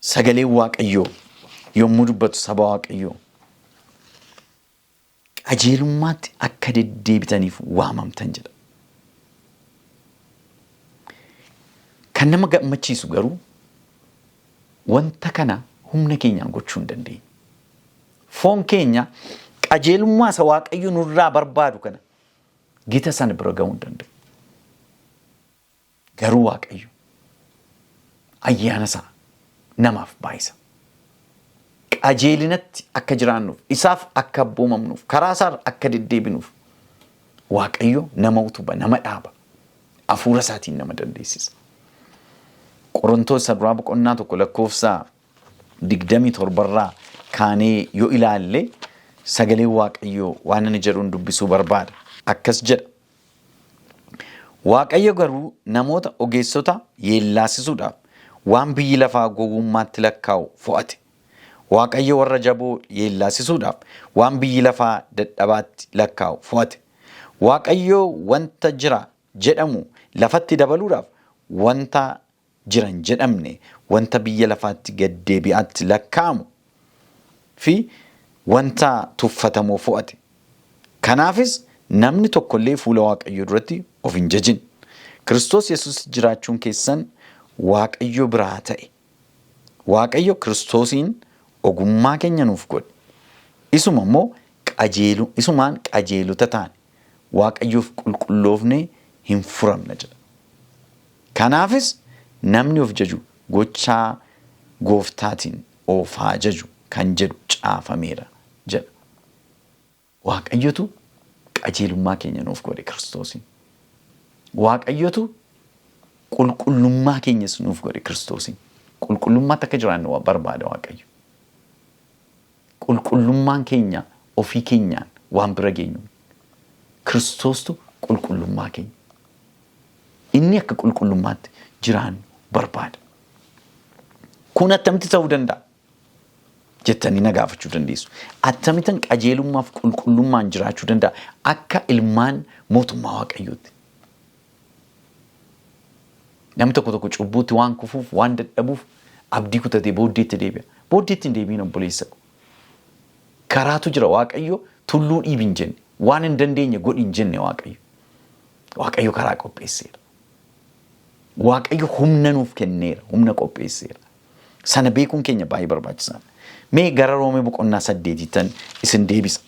Sagaleen Waaqayyoo yommuu dubbatu saba Waaqayyoo qajeelummaatti akka deddeebitaniif waamamtan jedha. Kan nama gammachiisu garuu wanta kana humna keenyaan gochuu hin dandeenyu. Foon keenya qajeelummaa isa Waaqayyo nurraa barbaadu kana gita sana bira ga'uu hin danda'u. Garuu Waaqayyo ayyaana isaa namaaf baay'isa. Qajeelinatti akka jiraannuuf, isaaf akka abboomamnuuf, karaa isaarra akka deddeebinuuf Waaqayyo nama utuba, nama dhaaba. Hafuura isaatiin nama dandeessisa. Qorontoos isa duraa boqonnaa 1 lakkoofsa 27 irraa kaanee yoo ilaalle sagaleen Waaqayyoo waan inni jedhuun dubbisuu barbaada. Akkas jedha. Waaqayyo garuu namoota ogeessota yeellaasisuudhaaf waan biyyi lafaa gowwummaatti lakkaa'u fo'ate. Waaqayyo warra jaboo yeellaasisuudhaaf waan biyyi lafaa dadhabaatti lakkaa'u fo'ate. Waaqayyo wanta jira jedhamu lafatti dabaluudhaaf wanta jiran jedhamne wanta biyya lafaatti gad deebi'aatti lakkaa'amu fi wanta tuffatamoo fo'ate. Kanaafis namni tokko illee fuula Waaqayyoo duratti of hin jajin. Kiristoos Yesuus jiraachuun keessan Waaqayyo biraa ta'e. Waaqayyo Kiristoosiin ogummaa keenya nuuf godhe. Isuma immoo qajeelu, isumaan qajeelota taane. Waaqayyoof qulqulloofnee hin furamna jedha. Kanaafis namni of jaju gochaa gooftaatiin of haa jaju kan jedhu caafameera jedha. Waaqayyotu qajeelummaa keenya nuuf godhe Kiristoosiin. Waaqayyotu qulqullummaa keenyas nuuf godhe Kiristoosiin. Qulqullummaatti akka jiraannu barbaada Waaqayyo. Qulqullummaan keenya ofii keenyaan waan bira geenyu. Kiristoostu qulqullummaa keenya. Inni akka qulqullummaatti jiraannu barbaada. Kun attamitti ta'uu danda'a? Jettanii na gaafachuu dandeessu. Attamittan qajeelummaaf qulqullummaan jiraachuu danda'a akka ilmaan mootummaa Waaqayyootti? Namni tokko tokko cubbuutti waan kufuuf, waan dadhabuuf abdii kutatee booddeetti deebi'a. Booddeetti hin deebiin, obboleessa ko. Karaatu jira. Waaqayyo tulluu dhiibi hin jenne. Waan hin dandeenye godhi hin jenne Waaqayyo. Waaqayyo karaa qopheesseera. Waaqayyo humna nuuf kenneera. Humna qopheesseera. Sana beekuun keenya baay'ee barbaachisaadha. Mee gara Roomee boqonnaa 8ttan isin deebisa.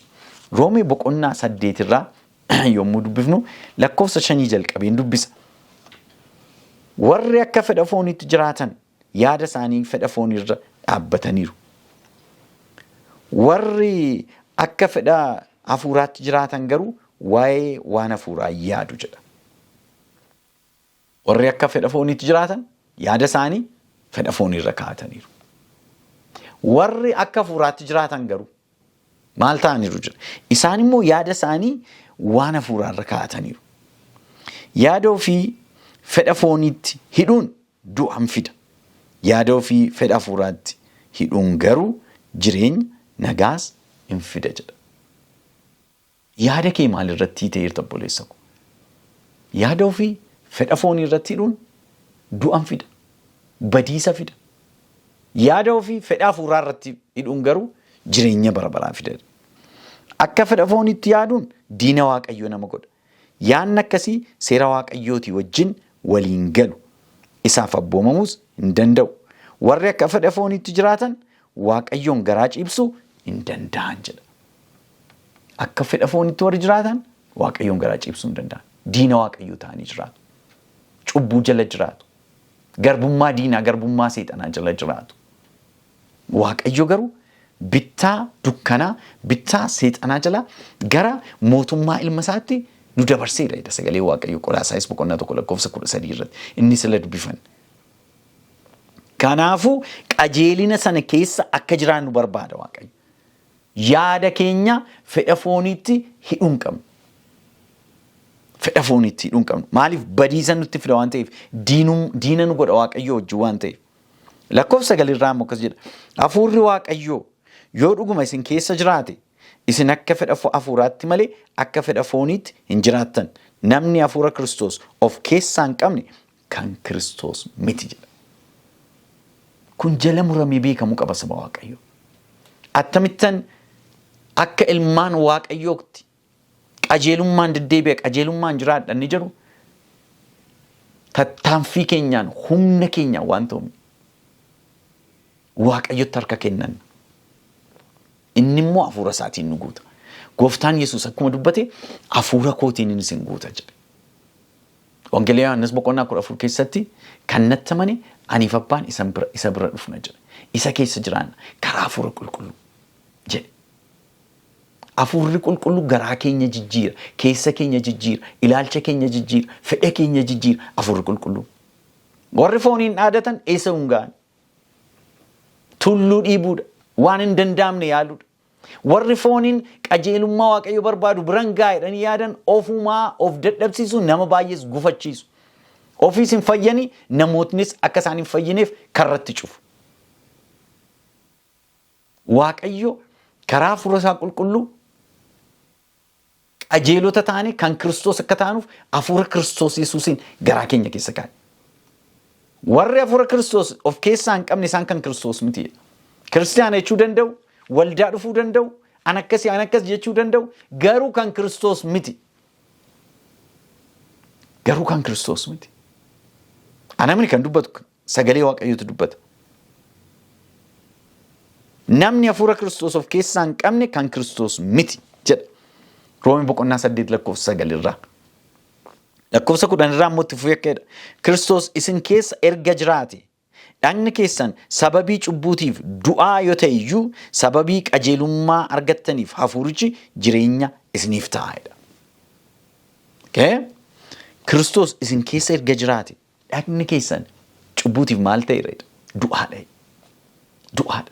Roomee boqonnaa 8rraa yommuu dubbifnu lakkoofsa 5 jalqabeen dubbisa. Warri akka fedha fooniitti jiraatan yaada isaanii fedha fooniirra dhaabbataniiru. Warri akka fedha hafuuraatti jiraatan garuu waa'ee waan hafuuraa yaadu jedha. Warri akka fedha fooniitti jiraatan yaada isaanii fedha fooniirra kaa'ataniiru. Warri akka hafuuraatti jiraatan garuu maal ta'aniiru jedha. Isaan immoo yaada isaanii waan hafuuraarra kaa'ataniiru. Yaada ofii fedha fooniitti hidhuun du'an fida. Yaada ofii fedha hafuuraatti hidhuun garuu jireenya, nagaas hin fida jedha. Yaada kee maalirratti hiiteerta, obboleessa ko? Yaada ofii fedha foonii irratti hidhuun du'an fida. Badiisa fida. Yaada ofii fedha hafuuraa irratti hidhuun garuu jireenya bara baraa fida. Akka fedha fooniitti yaaduun diina Waaqayyoo nama godha. Yaadni akkasii seera Waaqayyootii wajjin waliin galu. Isaaf abboomamuus hin danda'u. Warri akka fedha fooniitti jiraatan Waaqayyoon garaa ciibsuu hin danda'an jedha. Akka fedha fooniitti warri jiraatan Waaqayyoon garaa ciibsuu hin danda'an. Diina Waaqayyoo ta'anii jiraatu. Cubbuu jala jiraatu. Garbummaa diinaa, garbummaa seexanaa jala jiraatu. Waaqayyo garuu bittaa dukkanaa, bittaa seexanaa jala gara mootummaa ilma isaatti nu dabarseera jedha sagalee Waaqayyo Qolaasaayis boqonnaa 1 lakkoofsa 13 irratti. Inni sila dubbifan. Kanaafuu qajeelina sana keessa akka jiraannu barbaada Waaqayyo. Yaada keenya fedha fooniitti hidhuu hin qabnu. Fedha fooniitti hidhuu hin qabnu. Maaliif? Badiisa nutti fida waan ta'eef, diina nu godha Waaqayyoo wajjin waan ta'eef. Lakkoofsa 9rraa immoo akkas jedha. Hafuurri Waaqayyoo yoo dhuguma isin keessa jiraate, isin akka fedha hafuuraatti malee akka fedha fooniitti hin jiraattan. Namni hafuura Kiristoos of keessaa hin qabne kan Kiristoos miti jedha. Kun jala muramee beekamuu qaba, saba Waaqayyoo. Akkamittan akka ilmaan Waaqayyootti qajeelummaan deddeebi'a, qajeelummaan jiraadha inni jedhu tattaaffii keenyaan, humna keenyaan waan ta'u Waaqayyotti harka kennan. Inni immoo hafuura isaatiin nu guuta. Gooftaan Yesuus akkuma dubbate, "Hafuura kootiin inni isin guuta" jedhe. Wangeela Yohaannis boqonnaa 14 keessatti, "Kan natti amane aniif abbaan isa bira dhufna" jedhe. "Isa keessa jiraanna karaa hafuura qulqulluu" jedhe. Hafuurri qulqulluu garaa keenya jijjiira, keessa keenya jijjiira, ilaalcha keenya jijjiira, fedha keenya jijjiira hafuurri qulqulluu. Warri fooniin dhaadatan eessa hin ga'an? Tulluu dhiibuudha. Waan hin danda'amne yaaluudha. Warri fooniin qajeelummaa Waaqayyo barbaadu biran ga'a jedhanii yaadan ofumaa of dadhabsiisu, nama baay'ees gufachiisu. Ofiis hin fayyanii, namootnis akka isaan hin fayyineef karratti cufu. Waaqayyo karaa hafuura isaa qulqulluu qajeelota taane kan Kiristoos akka taanuuf hafuura Kiristoos Yesuusiin garaa keenya keessa kaa'e. Warri hafuura Kiristoos of keessaa hin qabne isaan kan Kiristoos miti. Kiristiyaana jechuu danda'u, waldaa dhufuu danda'u, an akkasii, an akkas jechuu danda'u, garuu kan Kiristoos miti. Garuu kan Kiristoos miti. Anamni kan dubbatu, sagalee Waaqayyootu dubbata. Namni hafuura Kiristoos of keessaa hin qabne kan Kiristoos miti jedha. Roomii boqonnaa 8 lakkoofsa 9 irraa. Lakkoofsa 10 irraa immoo itti fufee akka jedha. Kiristoos isin keessa erga jiraate, dhagni keessan sababii cubbuutiif du'aa yoo ta'e iyyuu, sababii qajeelummaa argattaniif hafuurichi jireenya isiniif ta'a jedha. Okay? Kiristoos isin keessa erga jiraate, dhagni keessan cubbuutiif maal ta'eera jedha? Du'aadha. Du'aadha.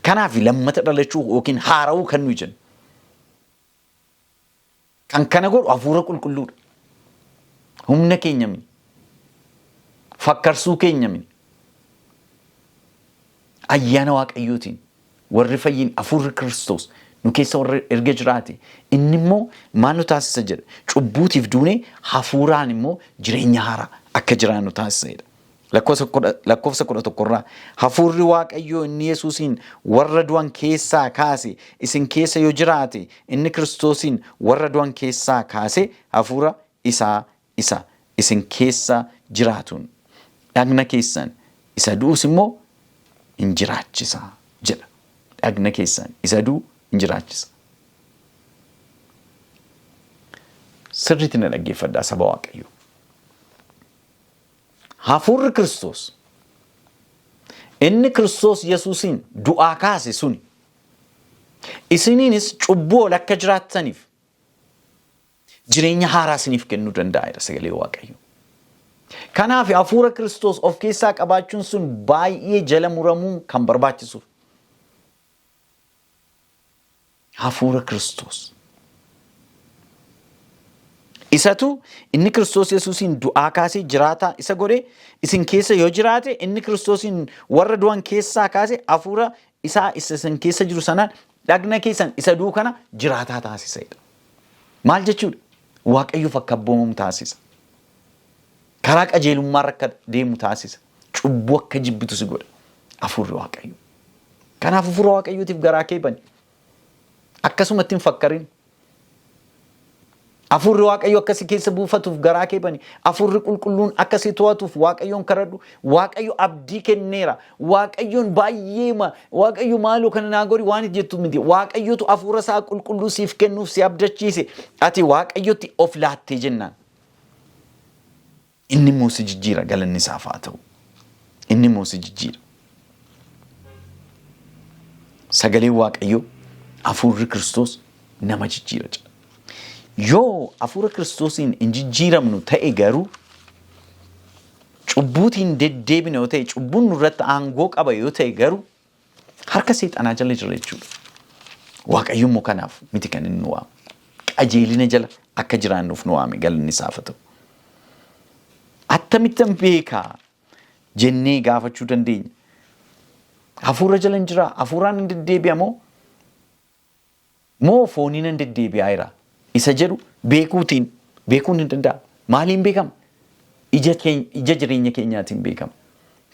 Kanaaf lammata dhalachuu yookiin haara'uu kan nuyi jennu. Kan kana godhu hafuura qulqulluudha. Humna keenya miti. Fakkarsuu keenya miti. Ayyaana Waaqayyootiin warri fayyin hafuurri Kiristoos nu keessa warri erga jiraate inni immoo maal nu taasisa jedha. Cubbuutiif duunee hafuuraan immoo jireenya haaraa akka jiraannu taasisa jedha. Lakkoofsa 11 irraa, hafuurri Waaqayyoo inni Yesuusiin warra du'an keessaa kaase isin keessa yoo jiraate, inni Kiristoosiin warra du'an keessaa kaase hafuura isaa isa isin keessa jiraatuun dhagna keessan isa du'us immoo hin jiraachisa jedha. Dhagna keessan isa du'u hin jiraachisa. Sirriitti na dhaggeeffadhaa, saba Waaqayyoo. Hafuurri Kiristoos inni Kiristoos Yesuusiin du'aa kaase suni isiniinis cubbuu ol akka jiraattaniif jireenya haaraa isiniif kennuu danda'aadha sagalee Waaqayyoo. Kanaaf hafuura Kiristoos of keessaa qabaachuun sun baay'ee jala muramuu kan barbaachisuuf. Hafuura Kiristoos. Isatu inni Kiristoos Yesuusiin du'aa kaasee jiraataa isa godhe isin keessa yoo jiraate, inni Kiristoosiin warra du'an keessaa kaase hafuura isaa isa isin keessa jiru sanaan dhagna keessan isa du'u kana jiraataa taasisedha. Maal jechuudha? Waaqayyoof akka abboomamu taasisa. Karaa qajeelummaa irra akka deemu taasisa. Cubbuu akka jibbitu si godha. Hafuurri Waaqayyoo. Kanaaf hafuura Waaqayyootiif garaa kee bani. Akkasumatti hin fakkarin. Hafuurri Waaqayyoo akka si keessa buufatuuf garaa kee bani. Hafuurri qulqulluun akka si to'atuuf Waaqayyoon kadhadhu. Waaqayyo abdii kenneera. Waaqayyoon baay'eema. Waaqayyo, maaloo kana naa godhi waan jettu miti. Waaqayyotu hafuura isaa qulqulluu siif kennuuf si abdachiise. Ati Waaqayyotti of laattee jennaan, inni immoo si jijjiira, galanni isaaf haa ta'u. Inni immoo si jijjiira. Sagaleen Waaqayyoo hafuurri Kiristoos nama jijjiira jedha. Yoo hafuura Kiristoosiin hin jijjiiramnu ta'e garuu, cubbuutiin deddeebina yoo ta'e, cubbuun nurratti aangoo qaba yoo ta'e garuu, harka seexanaa jala jira jechuudha. Waaqayyo immoo kanaaf miti kan inni nu waamu. Qajeelina jala akka jiraannuuf nu waame, galanni isaaf haa ta'u. Akkamittan beekaa jennee gaafachuu dandeenya. Hafuura jala hin jiraa? Hafuuraan hin deddeebi'a moo? Moo fooniin hin deddeebi'aa jira? Isa jedhu beekuutiin beekuun hin danda'amu. Maaliin beekama? Ija keenya, ija jireenya keenyaatiin beekama.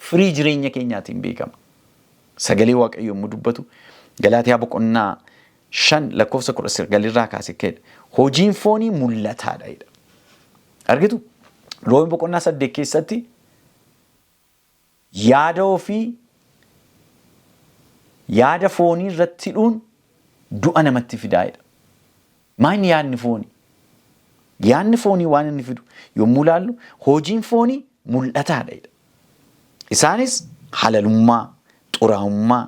Firii jireenya keenyaatiin beekama. Sagalee Waaqayyoo yommuu dubbatu Galaatiyaa boqonnaa 5 lakkoofsa 19 irraa kaasee ka'edha. Hojiin foonii mul'ataadha jedha. Argitu? Roomii boqonnaa 8 keessatti yaada ofii yaada foonii irratti hidhuun du'a namatti fidaa jedha. Maayini yaadni foonii? Yaadni foonii waan inni fidu yommuu ilaallu, hojiin foonii mul'ataadha jedha. Isaanis halalummaa, xuraa'ummaa,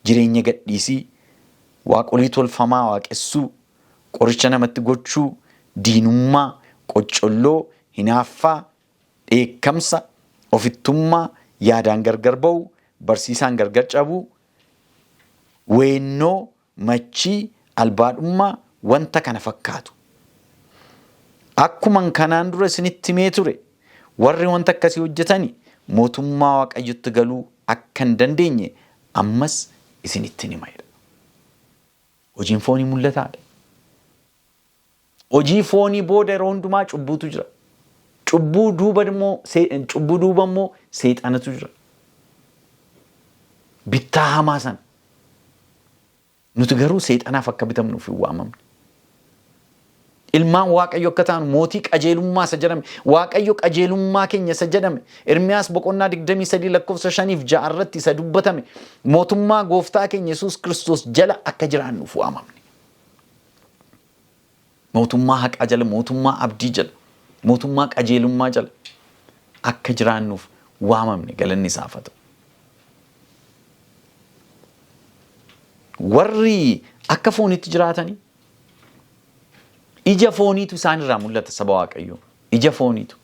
jireenya gadhiisii, waaqolii tolfamaa waaqessuu, qoricha namatti gochuu, diinummaa, qoccolloo, hinaaffaa, dheekkamsa, ofittummaa, yaadaan gargar ba'uu, barsiisaan gargar cabuu, weennoo, machii, albaadhummaa, wanta kana fakkaatu. Akkuman kanaan dura isinitti himee ture, warri wanta akkasii hojjetani mootummaa Waaqayyotti galuu akka hin dandeenye ammas isinitti hima jedha. Hojiin foonii mul'ataadha. Hojii foonii booda yeroo hundumaa cubbuutu jira. Cubbuu duuba immoo seexanatu jira. Bittaa hamaa sana. Nuti garuu seexanaaf akka bitamnuuf hin waamamne. Ilmaan Waaqayyo akka taanu, mootii qajeelummaa isa jedhame, Waaqayyo qajeelummaa keenya isa jedhame, Ermiyaas boqonnaa 23 lakkoofsa 5 fi 6 irratti isa dubbatame, mootummaa gooftaa keenya Yesuus Kiristoos jala akka jiraannuuf waamamne. Mootummaa haqaa jala, mootummaa abdii jala, mootummaa qajeelummaa jala akka jiraannuuf waamamne, galanni isaaf haa ta'u. Warri akka foonitti jiraatanii ija fooniitu isaan irraa mul'ata, saba Waaqayyoo. Ija fooniitu.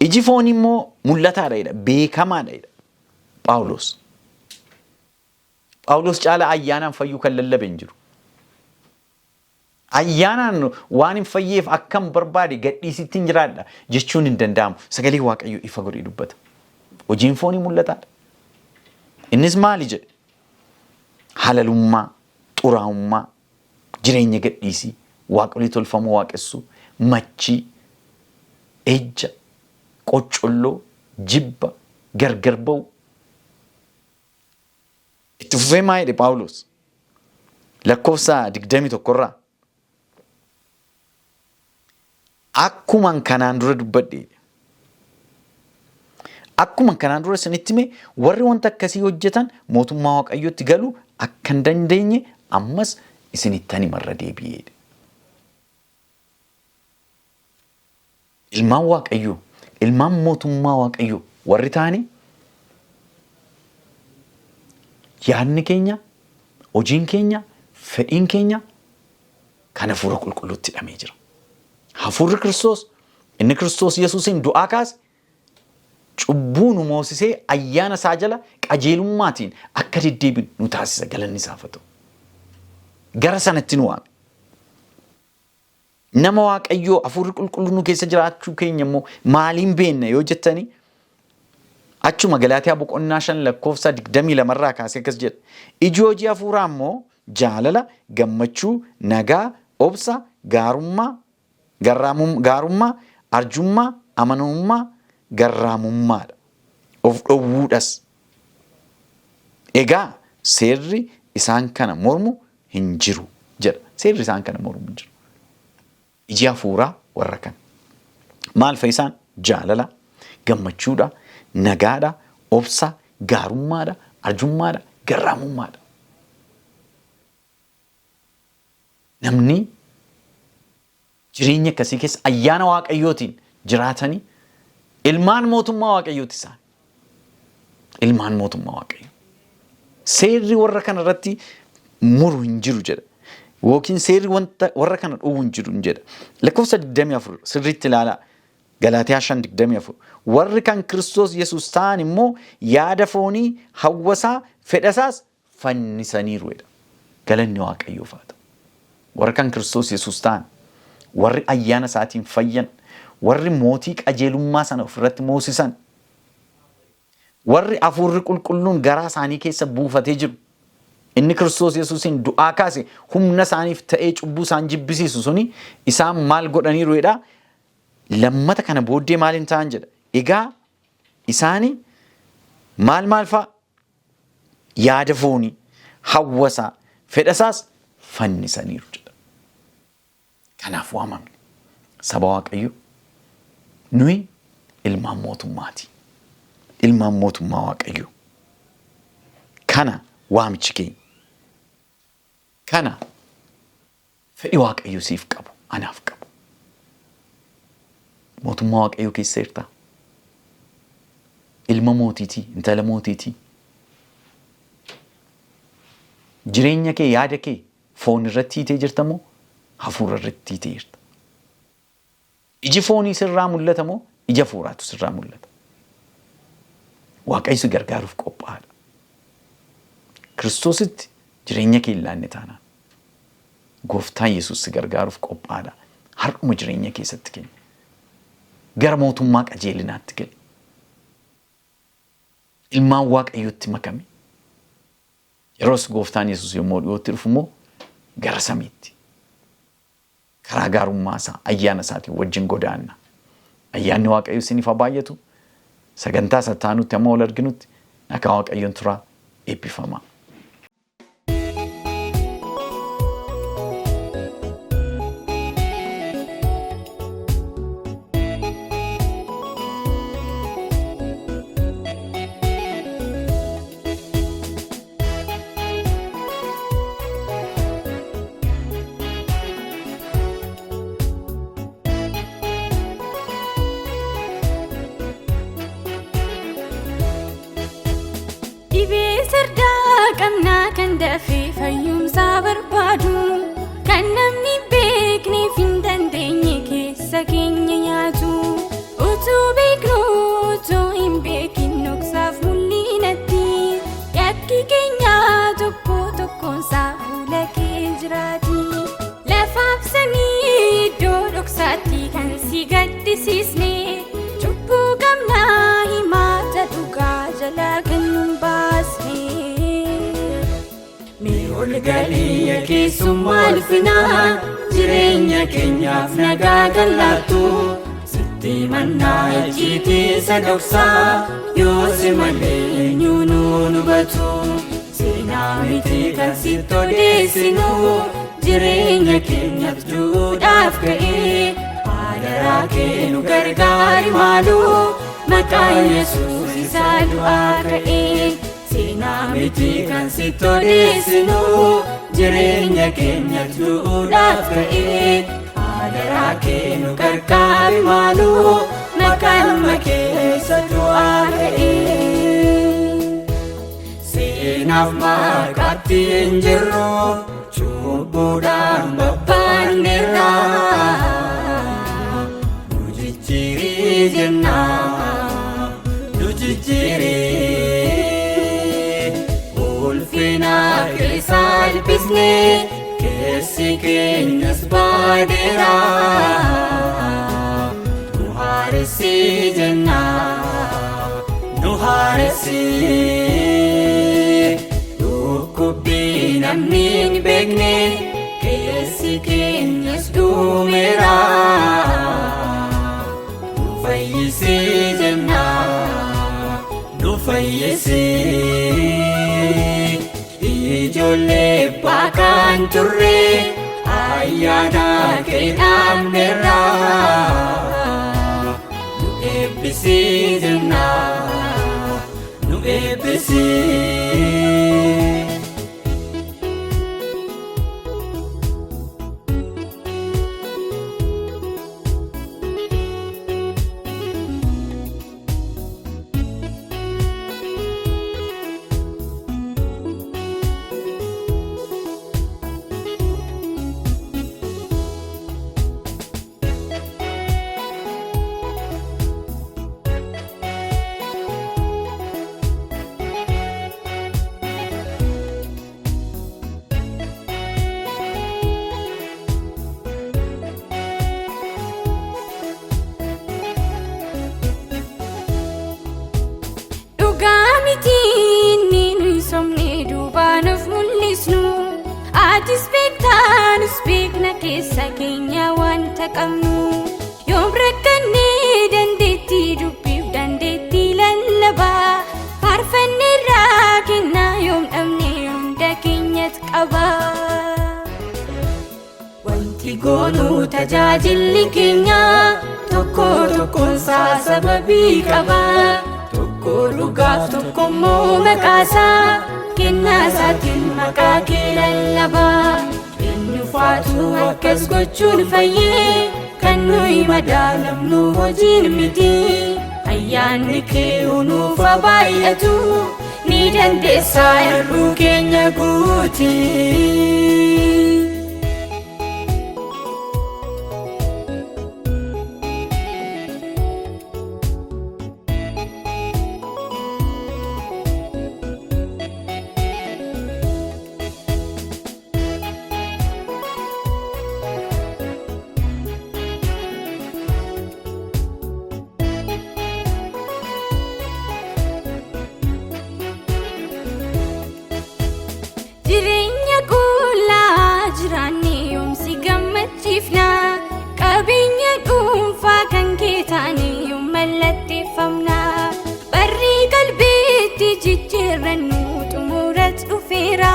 Iji foonii immoo mul'ataadha jedha, beekamaadha jedha Phaawulos. Phaawulos caalaa ayyaanaan fayyuu kan lallabe hin jiru. Ayyaanaan waan hin fayyeef akkan barbaade gadhiisitti hin jiraadha jechuun hin danda'amu. Sagalee Waaqayyoo ifa godhee dubbata. Hojiin foonii mul'ataadha. Innis maali jedhe? Halalummaa, xuraa'ummaa, jireenya gadhiisii, waaqolii tolfamoo waaqessuu, machii, ejja, qoccolloo, jibba, gargar ba'uu. Itti fufee maa jedhe Phaawulos? Lakkoofsa 21 irraa. Akkuman kanaan dura dubbadhe. Akkuma kanaan dura isinitti hime, warri wanta akkasii hojjetan mootummaa Waaqayyootti galuu akka hin dandeenye ammas isinittan hima irra deebi'ee. Ilmaan Waaqayyoo, ilmaan mootummaa Waaqayyoo warri ta'anii yaadni keenya, hojiin keenya, fedhiin keenya kan hafuura qulqulluutti hidhamee jira. Hafuurri Kiristoos inni Kiristoos Yesuusiin du'aa kaase cubbuu nu moosisee ayyaana isaa jala qajeelummaatiin akka deddeebinu nu taasisa, galanni isaaf haa ta'u. Gara sanatti nu waame. Nama Waaqayyoo hafuurri qulqulluun nu keessa jiraachuu keenya immoo maaliin beekna yoo jettanii, achuma Galaatiyaa boqonnaa 5 lakkoofsa 22 irraa kaasee akkas jedha. Iji hojii hafuuraa immoo jaalala, gammachuu, nagaa, obsa, gaarummaa, gaarummaa, arjummaa, amanamummaa, garraamummaadha. Of dhowwuudhas. Egaa seerri isaan kana mormu hin jiru jedha. Seerri isaan kana mormu hin jiru. Iji hafuuraa warra kana. Maal fa'i isaan? Jaalala, gammachuudha, nagaadha, obsa, gaarummaadha, arjummaadha, garraamummaadha. Namni jireenya akkasii keessa ayyaana Waaqayyootiin jiraatanii ilmaan mootummaa Waaqayyooti isaan. Ilmaan mootummaa Waaqayyoo. Seerri warra kana irratti muru hin jiru jedha. Yookiin seerri wanta warra kana dhowwu hin jiru jedha. Lakkoofsa 24 sirriitti ilaalaa. Galaatiyaa 5:24. Warri kan Kiristoos Yesuus ta'an immoo yaada foonii, hawwasaa, fedhasaas fannisaniiru jedha. Galanni Waaqayyoof haa ta'u. Warri kan Kiristoos Yesuus ta'an, warri ayyaana isaatiin fayyan, warri mootii qajeelummaa sana ofirratti moosisan, warri hafuurri qulqulluun garaa isaanii keessa buufatee jiru, inni Kiristoos Yesuusiin du'aa kaase humna isaaniif ta'ee cubbuu isaan jibbisiisu suni isaan maal godhaniiru jedha. Lammata kana booddee maal hin ta'an jedha. Egaa isaani maal maal fa'a? Yaada foonii, hawwasaa, fedhasaas fannisaniiru jedha. Kanaaf waamamne. Saba Waaqayyoo, nuyi ilmaan mootummaati. Ilmaan mootummaa Waaqayyoo. Kana waamichi keenya. Kana fedhi Waaqayyo siif qabu, anaaf qabu. Mootummaa Waaqayyoo keessa jirtaa? Ilma mootiitii, intala mootiitii. Jireenya kee, yaada kee foon irratti hiitee jirta moo hafuura irratti hiitee jirta? Iji foonii sirraa mul'ata moo ija hafuuraatu sirraa mul'ata? Waaqayyo si gargaaruuf qophaa'aadha. Kiristoositti jireenya kee hin laanne taanaan Gooftaan Yesuus si gargaaruuf qophaa'aadha. Har'uma jireenya keessatti kenni. Gara mootummaa qajeelinaatti gali. Ilmaan Waaqayyootti makami. Yeroos Gooftaan Yesuus yommuu dhiyootti dhufu immoo gara samiitti. Karaa gaarummaa isaa, ayyaana isaatiin wajjin godaanna. Ayyaanni Waaqayyo isiniif haa baay'atu. Sagantaa isa taanutti amma wal arginutti nagaa Waaqayyoon turaa, eebbifamaa. Dhibee sardaa qabnaa kan dafee fayyumsaa barbaadu, kan namni beekneef hin dandeenye keessa keenya nyaatu utuu beeknu. tokkoonsaa fuula kee jiraati. Lafaaf samii iddoo dhoksaatti kan si gaddisiisne cubbuu qabnaa himaata dhugaa jalaa kan nu hin baasne. Mee ol galii keessummaa ulfinaa, jireenya keenyaaf nagaa kan laattu, sitti mannaa icciitii isa dhoksaa, yoo si malee eenyu nu hubatu? Seenaa miti kan sitti odeessinu, jireenya keenyaaf duudhaaf ka'ee, adaraa kee nu gargaari maaloo, maqaa Yesuus isa du'aa ka'ee. Seenaa miti kan sitti odeessinu, jireenya keenyaaf duudhaaf ka'ee, adaraa kee nu gargaari maaloo, maqaa ilma kee isa du'aa ka'ee. Seenaaf maqaatti hin jirru, cubbuudhaan babbaanneerra. Nu jijjiirii jennaa, nu jijjiirii. Ulfina kee salphisnee, keessi keenyas baadeera. Nu haaressi jennaa, nu haaressi. Dhukkubbii namni hin beekne, keessi keenyas dhumeera. Nu fayyisi jennaa, nu fayyisi. Ijoollee abbaa kan turre, ayyaana kee dhaabneerra. Nu eebbisi jennaa, nu eebbisi. Dhugaa miti inni nuyi somne duubaan of mul'isnu. Atis beektaa, nus beekna keessa keenya wanta qabnu. Yoom rakkannee dandeettii dubbiif dandeettii lallabaa. Faarfanneerraa kennaa yoom dhabne, hunda keenyatti qaba. Wanti goonuu tajaajilli keenya tokko tokkoonsaa sababii qaba. Tokko dhugaaf, tokko immoo maqaasaa, kennaa isaatiin maqaa kee lallabaa. Eenyufaatu akkas gochuun fayyee? Kan nuyi madaalamnu hojiin miti. Ayyaanni kee nuuf haa baay'atu, ni dandeessaa hir'uu keenya guuti. Jireenya qullaa jiraanne yoomsi gammachiifna. Qabeenya dhuunfaa kan kee taane yoom mallatteeffamna. Barri qalbiitti jijjiirrannu xumurat dhufeera.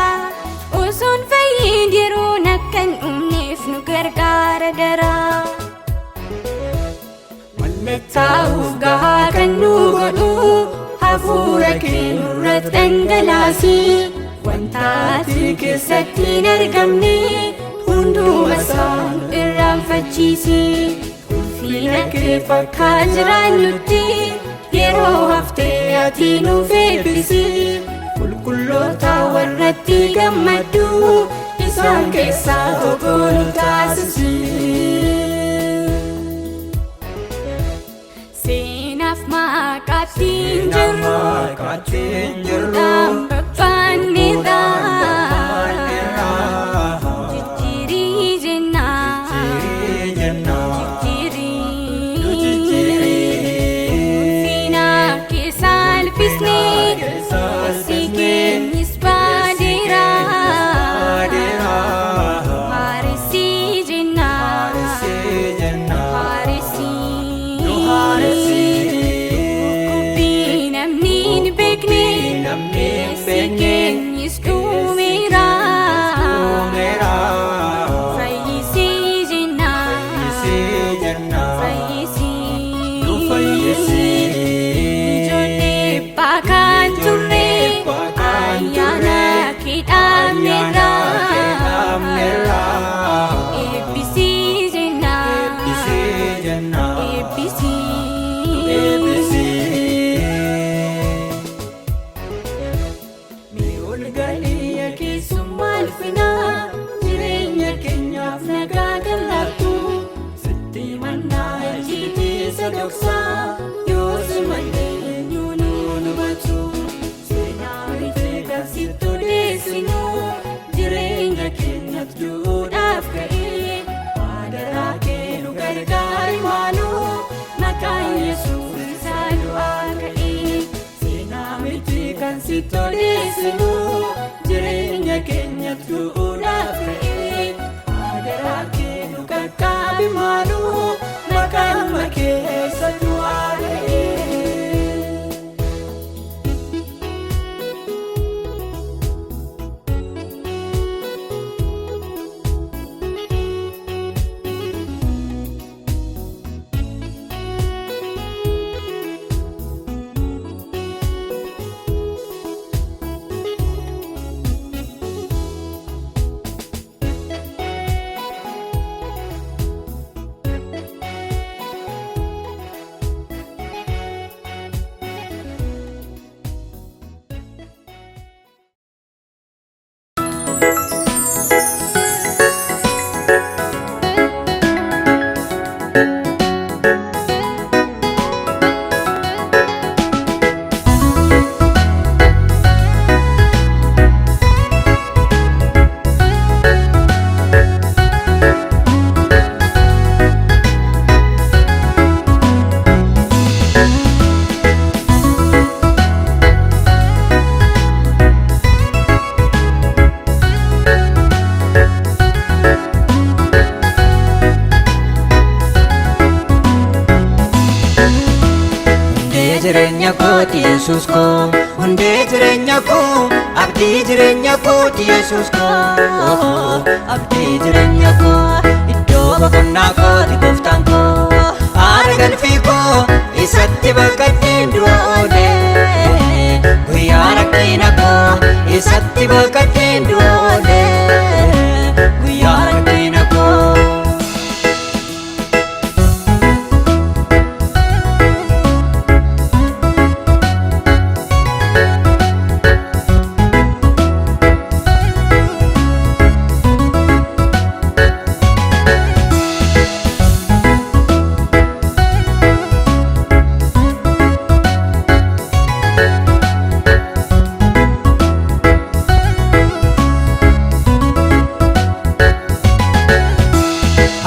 Osoon fayyiin yeroon akka hin dhumneef nu gargaara daraa. Mallattaa'uuf gahaa kan nu godhu, hafuura kee nurratti dhangalaasi. Wanta ati keessatti hin argamne hunduma isaa nu irraanfachiisi. Ulfina kee fakkaa jiraannutti yeroo haftee ati nuuf eebbisi. Qulqulloota warratti gammaddu isaan keessaa tokko nu taasisi. Seenaaf maqaatti hin jirru. Maqaatti hin jirru. Babbaanneerra. Innis dhumeera. Fayyisii jennaan. Fayyisii. Ijoollee baakaan turre ayyaana kee dhaabneerra. Eebbisii jennaan. Eebbisii. Mee ol galii keessummaa ulfinaa jireenya keenyaaf nagaa gallattu sitti mannaa icciitii isa dhoksaa yoo si malee eenyuun nu hubatu seenaa miti kan sitti odeessinu jireenya keenyaaf du'uudhaaf ka'ee adaraa kee nu gargaari maaloo maqaan Yesuus isaa du'aa ka'ee. Seenaa miti kan sitti odeessinu jireenya keenyaaf du'uudhaaf ka'ee adaraa kee nu qaqqaabi maaloo maqaan keessa du'aa ka'ee. Hundee jireenya kooti Yesuus koo, hundee jireenya koo, abdii jireenya kooti Yesuus koo, abdii jireenya koo, iddoo boqonnaa kooti gooftaan koo, aara galfii koo isatti baqadheen du'a oolee, guyyaa rakkina koo isatti baqadheen du'a oolee, guyyaa rakkina koo.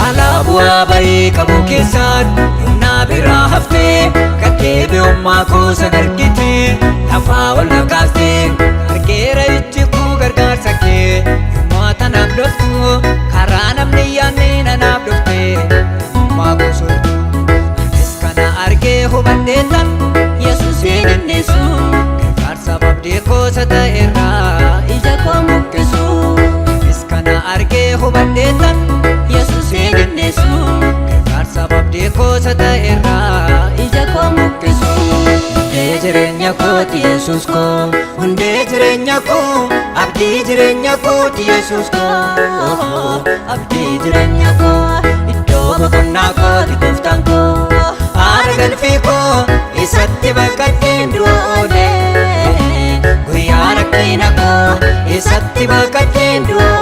Alaa bu'aa bayii qabu keessaan humnaa biraa haftee gaddeebi'ummaa koo san argite lafaa ol na kaaftee argeera ijji koo gargaarsa kee yommuu tanaaf dhuftu karaa namni yaadne nanaaf dhufte namummaa koo soortu anis kana argee hubadhee tan Yesuusiin innisu gargaarsa abdii koosa ta'erraa ija koo muqqisu anis kana argee hubadhee tan Yesuusiin innisu gargaarsa abdii koosa ta'erraa ija koo muqqisu. Hundee jireenya kooti Yesuus koo, hundee jireenya koo, abdii jireenya kooti Yesuus koo, abdii jireenya koo, iddoo boqonnaa kooti gooftaan koo, aara galfii koo isatti baqadheen du'a oolee, guyyaa rakkina koo isatti baqadheen du'a